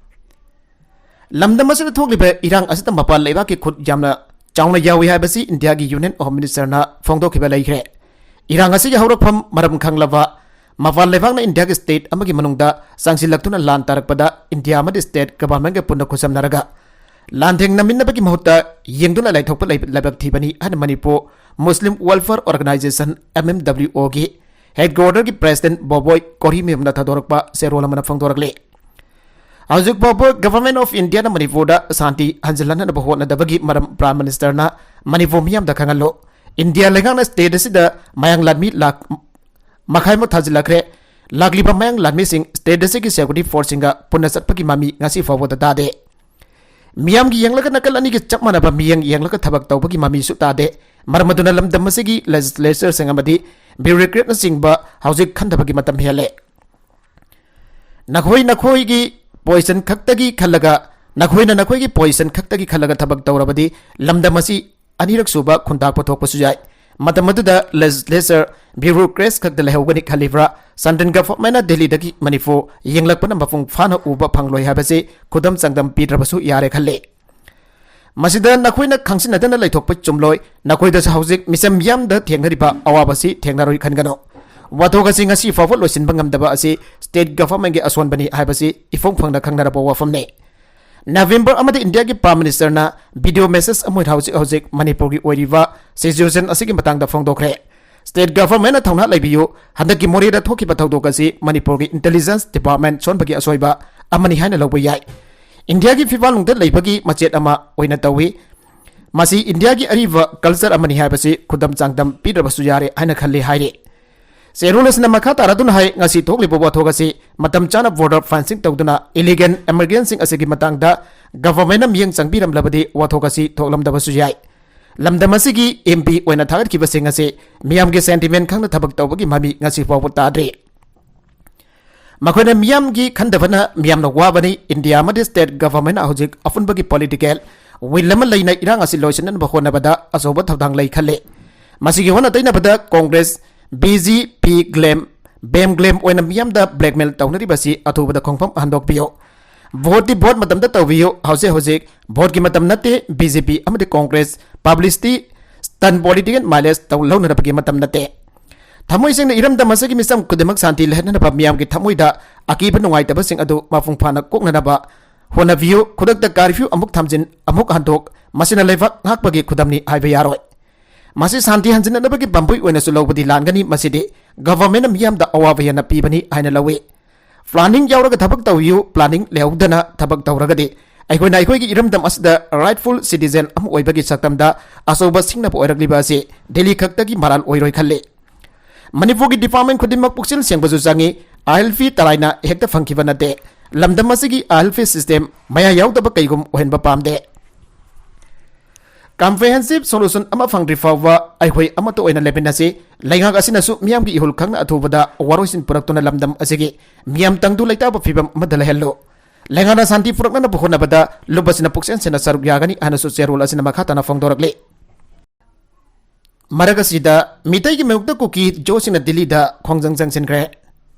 ꯂꯝꯗꯝ ꯑꯁꯤꯗ ꯊꯣꯛꯂꯤꯕ ꯏꯔꯥꯡ ꯑꯁꯤꯗ ꯃꯄꯥꯟ ꯂꯩꯕꯥꯛꯀꯤ ꯈꯨꯠ ꯌꯥꯝꯅ ꯆꯥꯎꯅ ꯌꯥꯎꯏ ꯍꯥꯏꯕꯁꯤ ꯏꯟꯗꯤꯌꯥꯒꯤ ꯌꯨꯅꯤꯌꯟ ꯍꯣꯝ ꯃꯤꯅꯤꯁꯇꯔꯅ ꯐꯣꯡꯗꯣꯛꯈꯤꯕ ꯂꯩꯈ꯭ꯔꯦ꯫ ꯏꯔꯥꯡ ꯑꯁꯤꯒꯤ ꯍꯧꯔꯛꯐꯝ ꯃꯔꯝ ꯈꯪꯂꯕ ꯃꯄꯥꯟ ꯂꯩꯕꯥꯛꯅ ꯏꯟꯗꯤꯌꯥꯒꯤ ꯁ꯭ꯇꯦꯠ ꯑꯃꯒꯤ ꯃꯅꯨꯡꯗ ꯆꯪꯁꯤꯜꯂꯛꯇꯨꯅ ꯂꯥꯟ ꯇꯥꯔꯛꯄꯗ ꯏꯟꯗꯤꯌꯥ ꯑꯃꯗꯤ ꯁ꯭ꯇꯦꯠ ꯒꯚꯔꯟꯃꯦꯟꯠꯀ ꯄꯨꯟꯅ ꯈꯨꯠꯁꯝꯅꯔꯒ ꯂꯥꯟꯊꯦꯡꯅꯃꯤꯟꯅꯕꯒꯤ ꯃꯍꯨꯠꯇ ꯌꯦꯡꯗꯨꯅ ꯂꯩꯊꯣꯛꯄ ꯂꯩ-, ꯂꯥꯏꯕꯛ ꯊꯤꯕꯅꯤ ꯍꯥꯏꯅ Manipur Muslim welfare organization, M M W ꯑꯣꯒꯤ ꯍꯦꯗꯀ꯭ꯋꯥꯇꯔꯒꯤ ꯄ꯭ꯔꯦꯁꯤꯗꯦꯟꯠ ꯕꯣꯕꯣꯏ ꯀꯣꯔꯤꯃꯌꯨꯝꯅ ꯊꯥꯗꯣꯔꯛꯄ ꯆꯦꯔꯣꯜ ꯑꯃꯅ ꯐꯣꯡꯗꯣꯔꯛꯂꯤ꯫ ꯍꯧꯖꯤꯛ ꯐꯥꯎꯕ ꯒꯚꯔꯟꯃꯦꯟꯠ ꯑꯣꯐ ꯏꯟꯗꯤꯌꯥꯅ ꯃꯅꯤꯄꯨꯔꯗ ꯁꯥꯟꯇꯤ ꯍꯟꯖꯤꯜꯍꯟꯅꯕ ꯍꯣꯠꯅꯗꯕꯒꯤ ꯃꯔꯝ ꯄ꯭ꯔꯥꯏꯝ ꯃꯤꯅꯤꯁꯇꯔꯅ ꯃꯅꯤꯄꯨꯔ ꯃꯤꯌꯥꯝꯗ ꯈꯪꯍꯜꯂꯨ꯫ ꯏꯟꯗꯤꯌꯥ ꯂꯩꯉꯥꯛꯅ ꯁ꯭ꯇꯦꯠ ꯑꯁꯤꯗ ꯃꯌꯥꯡ ꯂꯥꯟꯃꯤ ꯂꯥꯈ ꯃꯈꯥꯏꯃꯨꯛ ꯊꯥꯖꯤꯜꯂꯛꯈ꯭ꯔꯦ꯫ ꯂꯥꯛꯂꯤꯕ ꯃꯌꯥꯡ ꯂꯥꯟꯃꯤꯁꯤꯡ ꯁ꯭ꯇꯦꯠ ꯑꯁꯤꯒꯤ ꯁꯦꯀ꯭ꯌꯨꯔꯤꯇꯤ ꯐꯣꯔꯁꯁꯤꯡꯒ ꯄꯨꯟꯅ ꯆꯠꯄꯒꯤ ꯃꯃꯤ ꯉꯁꯤ ꯐꯥꯎꯕꯗ ꯇꯥꯗꯦ꯫ ꯃꯤꯌꯥꯝꯒꯤ ꯌꯦꯡꯂꯒ ꯅꯥꯀꯜ ꯑꯅꯤꯒꯤ ꯆꯞ ꯃꯥꯟꯅꯕ ꯃꯤꯠꯌꯦꯡ ꯌꯦꯡꯂꯒ ꯊꯕꯛ ꯇꯧꯕꯒꯤ ꯃꯃꯤꯁꯨ ꯇꯥꯗꯦ꯫ ꯃꯔꯝ ꯑꯗꯨꯅ ꯂꯝꯗꯝ ꯑꯁꯤꯒꯤ ꯂꯦꯖꯤꯁꯂꯦꯆꯔꯁꯤꯡ ꯑꯃꯗꯤ ꯕ꯭ꯌꯨꯔꯣꯀ꯭ꯔꯦꯠꯅꯆꯤꯡꯕ ꯍꯧꯖꯤꯛ ꯈꯟꯊꯕꯒꯤ ꯃꯇꯝ ꯍꯦꯜꯂꯦ꯫ ꯅꯈꯣꯏ ꯅꯈꯣꯏꯒꯤ ꯄꯣꯖꯤꯁꯟ ꯈꯛꯇꯒꯤ ꯈꯜꯂꯒ, ꯅꯈꯣꯏꯅ ꯅꯈꯣꯏꯒꯤ ꯄꯣꯖꯤꯁꯟ ꯈꯛꯇꯒꯤ ꯈꯜꯂꯒ ꯊꯕꯛ ꯇꯧꯔꯕꯗꯤ ꯂꯝꯗꯝ ꯑꯁꯤ ꯑꯅꯤꯔꯛ ꯁꯨꯕ ꯈꯨꯟꯇꯥꯛ ꯄꯨꯊꯣꯛꯄꯁꯨ ꯌꯥꯏ꯫ ꯃꯇꯝ ꯑꯗꯨꯗ ꯂꯦꯖꯤꯁꯂꯦꯆꯔ, ꯕ꯭ꯌꯨꯔꯣꯀ꯭ꯔꯦꯠꯁ ꯈꯛꯇ ꯂꯩꯍꯧꯒꯅꯤ ꯈꯜꯂꯤꯕ꯭ꯔꯥ? ꯁꯦꯟꯇ꯭ꯔꯦꯜ ꯒꯚꯔꯟꯃꯦꯟꯠꯅ ꯗꯦꯜꯂꯤꯗꯒꯤ ꯃꯅꯤꯄꯨꯔ ꯌꯦꯡꯂꯛꯄꯅ ꯃꯄꯨꯡ ꯐꯥꯅ ꯎꯕ ꯐꯪꯂꯣꯏ ꯍꯥꯏꯕꯁꯤ ꯈꯨꯗꯝ ꯆꯥꯡꯗꯝ ꯄꯤꯗ꯭ꯔꯕꯁꯨ ꯌꯥꯔꯦ ꯈꯜꯂꯤ꯫ ꯃꯁꯤꯗ ꯅꯈꯣꯏꯅ ꯈꯪꯁꯤꯟꯅꯗꯅ ꯂꯩꯊꯣꯛꯄ ꯆꯨꯝꯂꯣꯏ꯫ ꯅꯈꯣꯏꯗꯁꯨ ꯍꯧꯖꯤꯛ ꯃꯤꯆꯝ ꯃꯤꯌꯥꯝꯗ ꯊꯦꯡꯅꯔꯤꯕ ꯑꯋꯥꯕꯁꯤ ꯊꯦꯡꯅꯔꯣꯏ ꯈꯟꯒꯅꯨ꯫ ꯋꯥꯊꯣꯛ ꯑꯁꯤ ꯉꯁꯤ ꯐꯥꯎꯕ ꯂꯣꯏꯁꯤꯟꯕ ꯉꯝꯗꯕ ꯑꯁꯤ ꯁ꯭ꯇꯦꯠ ꯒꯚꯔꯟꯃꯦꯟꯠꯀꯤ ꯑꯁꯣꯟꯕꯅꯤ ꯍꯥꯏꯕꯁꯤ ꯏꯐꯣꯡ ꯐꯪꯅ ꯈꯪꯅꯔꯕ ꯋꯥꯐꯝꯅꯤ꯫ ꯅꯕꯦꯝꯕꯔ ꯑꯃꯗ ꯏꯟꯗꯤꯌꯥꯒꯤ ꯄ꯭ꯔꯥꯏꯝ ꯃꯤꯅꯤꯁꯇꯔꯅ ꯚꯤꯗꯤꯑꯣ ꯃꯦꯁꯦꯖ ꯑꯃ ꯍꯧꯖꯤꯛ ꯍꯧꯖꯤꯛ ꯃꯅꯤꯄꯨꯔꯒꯤ ꯑꯣꯏꯔꯤꯕ ꯁꯤꯆꯨꯋꯦꯁꯟ ꯑꯁꯤꯒꯤ ꯃꯇꯥꯡꯗ ꯐꯣꯡꯗꯣꯛꯈ꯭ꯔꯦ꯫ ꯁ꯭ꯇꯦꯠ ꯒꯚꯔꯟꯃꯦꯟꯠꯅ ꯊꯧꯅꯥ ꯂꯩꯕꯤꯌꯨ꯫ ꯍꯟꯗꯛꯀꯤ ꯃꯣꯔꯦꯗ ꯊꯣꯛꯈꯤꯕ ꯊꯧꯗꯣꯛ ꯑꯁꯤ ꯃꯅꯤꯄꯨꯔꯒꯤ ꯏꯟꯇꯦꯂꯤꯖꯦꯟꯁ ꯗꯤꯄꯥꯔꯠꯃꯦꯟꯠ ꯁꯣꯟꯕꯒꯤ ꯑꯁꯣꯏꯕ ꯑꯃꯅꯤ ꯍꯥꯏꯅ ꯂꯧꯕ ꯌꯥꯏ꯫ ꯏꯟꯗꯤꯌꯥꯒꯤ ꯐꯤꯕꯥꯜꯅꯨꯡꯗ ꯂꯩꯕꯒꯤ ꯃꯆꯦꯠ ꯑꯃ ꯑꯣꯏꯅ ꯇꯧꯏ꯫ ꯃꯁꯤ ꯏꯟꯗꯤꯌꯥꯒꯤ ꯑꯔꯤꯕ culture ꯑꯃꯅꯤ ꯍꯥꯏꯕꯁꯤ ꯈꯨꯗꯝ ꯆꯥꯡꯗꯝ ꯄꯤꯗ꯭ꯔꯕꯁꯨ ꯌꯥꯔꯦ ꯍꯥꯏꯅ ꯈꯜꯂꯤ ꯍꯥꯏꯔꯤ꯫ ꯆꯦꯔꯣꯜ ꯑꯁꯤꯅ ꯃꯈꯥ ꯇꯥꯔꯗꯨꯅ ꯍꯥꯏ, ꯉꯁꯤ ꯊꯣꯛꯂꯤꯕ ꯋꯥꯊꯣꯛ ꯑꯁꯤ ꯃꯇꯝ ꯆꯥꯅ border fencing ꯇꯧꯗꯨꯅ illegal immigrantꯁꯤꯡ ꯑꯁꯤꯒꯤ ꯃꯇꯥꯡꯗ governmentꯅ ꯃꯤꯠꯌꯦꯡ ꯆꯪꯕꯤꯔꯝꯂꯕꯗꯤ ꯋꯥꯊꯣꯛ ꯑꯁꯤ ꯊꯣꯛꯂꯝꯗꯕꯁꯨ ꯌꯥꯏ꯫ ꯂꯝꯗꯝ ꯑꯁꯤꯒꯤ MP ꯑꯣꯏꯅ ꯊꯥꯒꯠꯈꯤꯕꯁꯤꯡ ꯑꯁꯤ ꯃꯤꯌꯥꯝꯒꯤ sentiment ꯈꯪꯅ ꯊꯕꯛ ꯇꯧꯕꯒꯤ ꯃꯃꯤ ꯉꯁꯤ ꯐꯥꯎꯕ ꯇꯥꯗ꯭ꯔꯤ꯫ ꯃꯈꯣꯏꯅ ꯃꯤꯌꯥꯝꯒꯤ ꯈꯟꯗꯕꯅ ꯃꯤꯌꯥꯝꯅ ꯋꯥꯕꯅꯤ꯫ ꯏꯟꯗꯤꯌꯥ ꯑꯃꯗꯤ state governmentꯅ ꯍꯧꯖꯤꯛ ꯑꯄꯨꯟꯕꯒꯤ political will ꯑꯃ ꯂꯩꯅ ꯏꯔꯥꯡ ꯑꯁꯤ ꯂꯣꯏꯁꯤꯟꯅꯕ ꯍꯣꯠꯅꯕꯗ ꯑꯆꯧꯕ ꯊꯧꯗꯥꯡ ꯂꯩ ꯈꯜꯂꯤ꯫ ꯃꯁꯤꯒꯤ ꯑꯣꯟꯅ ꯇꯩꯅꯕꯗ Congress, BJP, ꯒ꯭ꯂꯦꯝ, ꯕꯦꯝ ꯒ꯭ꯂꯦꯝ ꯑꯣꯏꯅ ꯃꯤꯌꯥꯝꯗ blackmail ꯇꯧꯅꯔꯤꯕꯁꯤ ꯑꯊꯨꯕꯗ ꯈꯣꯡꯐꯝ ꯍꯟꯗꯣꯛꯄꯤꯌꯨ꯫ Voteꯇꯤ vote ꯃꯇꯝꯗ ꯇꯧꯕꯤꯌꯨ꯫ ꯍꯧꯖꯤꯛ ꯍꯧꯖꯤꯛ voteꯀꯤ ꯃꯇꯝ ꯅꯠꯇꯦ꯫ BJP ꯑꯃꯗꯤ Congress publicity stunt political mileage ꯇꯧ ꯂꯧꯅꯅꯕꯒꯤ ꯃꯇꯝ ꯅꯠꯇꯦ꯫ ꯊꯃꯣꯏ ꯁꯦꯡꯅ ꯏꯔꯝꯗꯝ ꯑꯁꯤꯒꯤ ꯃꯤꯆꯝ ꯈꯨꯗꯤꯡꯃꯛ ꯁꯥꯟꯇꯤ ꯂꯩꯍꯟꯅꯕ ꯃꯤꯌꯥꯝꯒꯤ ꯊꯃꯣꯏꯗ ꯑꯀꯤꯕ ꯅꯨꯡꯉꯥꯏꯇꯕꯁꯤꯡ ꯑꯗꯨ ꯃꯄꯨꯡ ꯐꯥꯅ ꯀꯣꯛꯅꯅꯕ ꯍꯣꯠꯅꯕꯤꯌꯨ꯫ ꯈꯨꯗꯛꯇ curfew ꯑꯃꯨꯛ ꯊꯝꯖꯤꯟ, ꯑꯃꯨꯛ ꯍꯟꯗꯣꯛ, ꯃꯁꯤꯅ ꯂꯩꯕꯥꯛ ꯉꯥꯛꯄꯒꯤ ꯈꯨꯗꯝꯅꯤ ꯍꯥꯏꯕ ꯌꯥꯔꯣꯏ꯫ ꯃꯁꯤ ꯁꯥꯟꯇꯤ ꯍꯟꯖꯤꯟꯅꯅꯕꯒꯤ ꯄꯥꯝꯕꯩ ꯑꯣꯏꯅꯁꯨ ꯂꯧꯕꯗꯤ ꯂꯥꯟꯒꯅꯤ꯫ ꯃꯁꯤꯗꯤ governmentꯅ ꯃꯤꯌꯥꯝꯗ ꯑꯋꯥꯕ ꯍꯦꯟꯅ ꯄꯤꯕꯅꯤ ꯍꯥꯏꯅ ꯂꯧꯏ꯫ Planning ꯌꯥꯎꯔꯒ ꯊꯕꯛ ꯇꯧꯕꯤꯌꯨ꯫ Planning ꯂꯩꯍꯧꯗꯅ ꯊꯕꯛ ꯇꯧꯔꯒꯗꯤ ꯑꯩꯈꯣꯏꯅ ꯑꯩꯈꯣꯏꯒꯤ ꯏꯔꯝꯗꯝ ꯑꯁꯤꯗ rightful citizen ꯑꯃ ꯑꯣꯏꯕꯒꯤ ꯁꯛꯇꯝꯗ ꯑꯆꯧꯕ ꯁꯤꯡꯅꯕ ꯑꯣꯏꯔꯛꯂꯤꯕ ꯑꯁꯤ ꯗꯤꯜꯂꯤ ꯈꯛꯇꯒꯤ ꯃꯔꯥꯜ ꯑꯣꯏꯔꯣꯏ ꯈꯜꯂꯤ꯫ ꯃꯅꯤꯄꯨꯔꯒꯤ department ꯈꯨꯗꯤꯡꯃꯛ ꯄꯨꯛꯆꯦꯜ ꯁꯦꯡꯕꯁꯨ ꯆꯪꯏ꯫ ILP ꯇꯔꯥꯏꯅ ꯍꯦꯛꯇ ꯐꯪꯈꯤꯕ ꯅꯠꯇꯦ꯫ ꯂꯝꯗꯝ ꯑꯁꯤꯒꯤ ILP system ꯃꯌꯥ ꯌꯥꯎꯗꯕ ꯀꯩꯒꯨꯝ ꯑꯣꯏꯍꯟꯕ ꯄꯥꯝꯗꯦ꯫ Comprehensive solution ꯑꯃ ꯐꯪꯗ꯭ꯔꯤ ꯐꯥꯎꯕ ꯑꯩꯈꯣꯏ ꯑꯃꯠꯇ ꯑꯣꯏꯅ ꯂꯩꯃꯤꯟꯅꯁꯤ꯫ ꯂꯩꯉꯥꯛ ꯑꯁꯤꯅꯁꯨ ꯃꯤꯌꯥꯝꯒꯤ ꯏꯍꯨꯜ ꯈꯪꯅ ꯑꯊꯨꯕꯗ ꯋꯥꯔꯣꯏꯁꯤꯟ ꯄꯨꯔꯛꯇꯨꯅ ꯂꯝꯗꯝ ꯑꯁꯤꯒꯤ ꯃꯤꯌꯥꯝ ꯇꯪꯗꯨ ꯂꯩꯇꯥꯕ ꯐꯤꯕꯝ ꯑꯃꯗ ꯂꯩꯍꯜꯂꯨ꯫ ꯂꯩꯉꯥꯛꯅ ꯁꯥꯟꯇꯤ ꯄꯨꯔꯛꯅꯅꯕ ꯍꯣꯠꯅꯕꯗ ꯂꯨꯞ ꯑꯁꯤꯅ ꯄꯨꯛꯆꯦꯜ ꯁꯦꯡꯅ ꯁꯔꯨꯛ ꯌꯥꯒꯅꯤ ꯍꯥꯏꯅꯁꯨ ꯆꯦꯔꯣꯜ ꯑꯁꯤꯅ ꯃꯈꯥ ꯇꯥꯅ ꯐꯣꯡꯗꯣꯔꯛꯂꯤ꯫ ꯃꯔꯛ ꯑꯁꯤꯗ ꯃꯤꯇꯩꯒꯤ ꯃꯥꯌꯣꯛꯇ ꯀꯨꯀꯤ ꯖꯣꯁꯤꯡꯅ ꯗꯤꯜꯂꯤꯗ ꯈꯣꯡꯖꯪ ꯆꯪꯁꯤꯟꯈ꯭ꯔꯦ꯫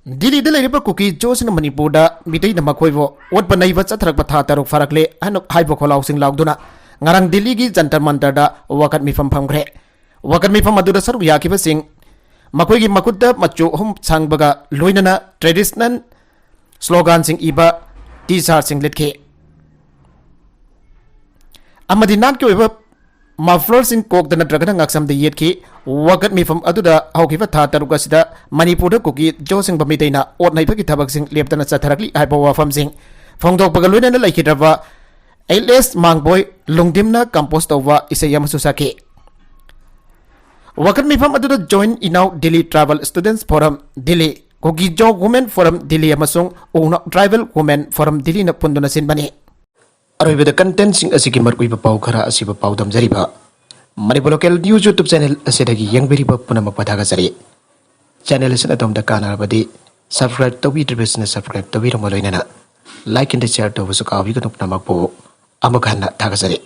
ꯗꯤꯜꯂꯤꯗ ꯂꯩꯔꯤꯕ ꯀꯨꯀꯤ ꯖꯣꯁꯤꯡꯅ ꯃꯅꯤꯄꯨꯔꯗ ꯃꯤꯇꯩꯅ ꯃꯈꯣꯏꯕꯨ ꯑꯣꯠꯄ ꯅꯩꯕ ꯆꯠꯊꯔꯛꯄ ꯊꯥ ꯇꯔꯨꯛ ꯐꯥꯔꯛꯂꯦ ꯍꯥꯏꯅ ꯍꯥꯏꯕ ꯈꯣꯜꯂꯥꯎꯁꯤꯡ ꯂꯥꯎꯗꯨꯅ ꯉꯔꯥꯡ ꯗꯤꯜꯂꯤꯒꯤ ꯖꯟꯇꯔ ꯃꯟꯇꯔꯗ ꯋꯥꯀꯠ ꯃꯤꯐꯝ ꯐꯝꯈ꯭ꯔꯦ꯫ ꯋꯥꯀꯠ ꯃꯤꯐꯝ ꯑꯗꯨꯗ ꯁꯔꯨꯛ ꯌꯥꯈꯤꯕꯁꯤꯡ ꯃꯈꯣꯏꯒꯤ ꯃꯈꯨꯠꯇ ꯃꯆꯨ ꯑꯍꯨꯝ ꯁꯥꯡꯕꯒ ꯂꯣꯏꯅꯅ traditional sloganꯁꯤꯡ ꯏꯕ T-shirtꯁꯤꯡ ꯂꯤꯠꯈꯤ ꯑꯃꯗꯤ ꯅꯥꯠꯀꯤ ꯑꯣꯏꯕ mufflerꯁꯤꯡ ꯀꯣꯛꯇ ꯅꯠꯇ꯭ꯔꯒꯅ ꯉꯛꯁꯝꯗ ꯌꯦꯠꯈꯤ꯫ ꯋꯥꯀꯠ ꯃꯤꯐꯝ ꯑꯗꯨꯗ ꯍꯧꯈꯤꯕ ꯊꯥ ꯇꯔꯨꯛ ꯑꯁꯤꯗ ꯃꯅꯤꯄꯨꯔꯗ ꯀꯨꯀꯤ ꯖꯣꯁꯤꯡꯕ ꯃꯤꯇꯩꯅ ꯑꯣꯠ ꯅꯩꯕꯒꯤ ꯊꯕꯛꯁꯤꯡ ꯂꯦꯞꯇꯅ ꯆꯠꯊꯔꯛꯂꯤ ꯍꯥꯏꯕ ꯋꯥꯐꯝꯁꯤꯡ ꯐꯣꯡꯗꯣꯛꯄꯒ ꯂꯣꯏꯅꯅ ꯂꯩꯈꯤꯗ꯭ꯔꯕ ꯑꯦꯜ ꯑꯦꯁ ꯃꯥꯡꯕꯣꯏ ꯂꯨꯡꯗꯤꯝꯅ ꯀꯝꯄꯣꯁ ꯇꯧꯕ ꯏꯁꯩ ꯑꯃꯁꯨ ꯁꯥꯈꯤ꯫ ꯋꯥꯀꯠ ꯃꯤꯐꯝ ꯑꯗꯨꯗ Join Inao Delhi Tribal Students Forum Delhi, Kuki-Zo Women Forum Delhi ꯑꯃꯁꯨꯡ Uinao Tribal Women Forum Delhiꯅ ꯄꯨꯟꯗꯨꯅ ꯁꯤꯟꯕꯅꯤ꯫ ꯑꯔꯣꯏꯕꯗ contentꯁꯤꯡ ꯑꯁꯤꯒꯤ ꯃꯔꯨꯑꯣꯏꯕ ꯄꯥꯎ ꯈꯔ ꯑꯁꯤꯕꯨ ꯄꯥꯎꯗꯝꯖꯔꯤꯕ Manipur Local News YouTube channel ꯑꯁꯤꯗꯒꯤ ꯌꯦꯡꯕꯤꯔꯤꯕ ꯄꯨꯝꯅꯃꯛꯄꯨ ꯊꯥꯒꯠꯆꯔꯤ꯫ Channel ꯑꯁꯤꯅ ꯑꯗꯣꯝꯗ ꯀꯥꯟꯅꯔꯕꯗꯤ subscribe ꯇꯧꯕꯤꯗ꯭ꯔꯤꯕꯁꯤꯅ subscribe ꯇꯧꯕꯤꯔꯝꯕ ꯂꯣꯏꯅꯅ like and share ꯇꯧꯕꯁꯨ ꯀꯥꯎꯕꯤꯒꯅꯨ꯫ ꯄꯨꯝꯅꯃꯛꯄꯨ ꯑꯃꯨꯛ ꯍꯟꯅ ꯊꯥꯒꯠꯆꯔꯤ꯫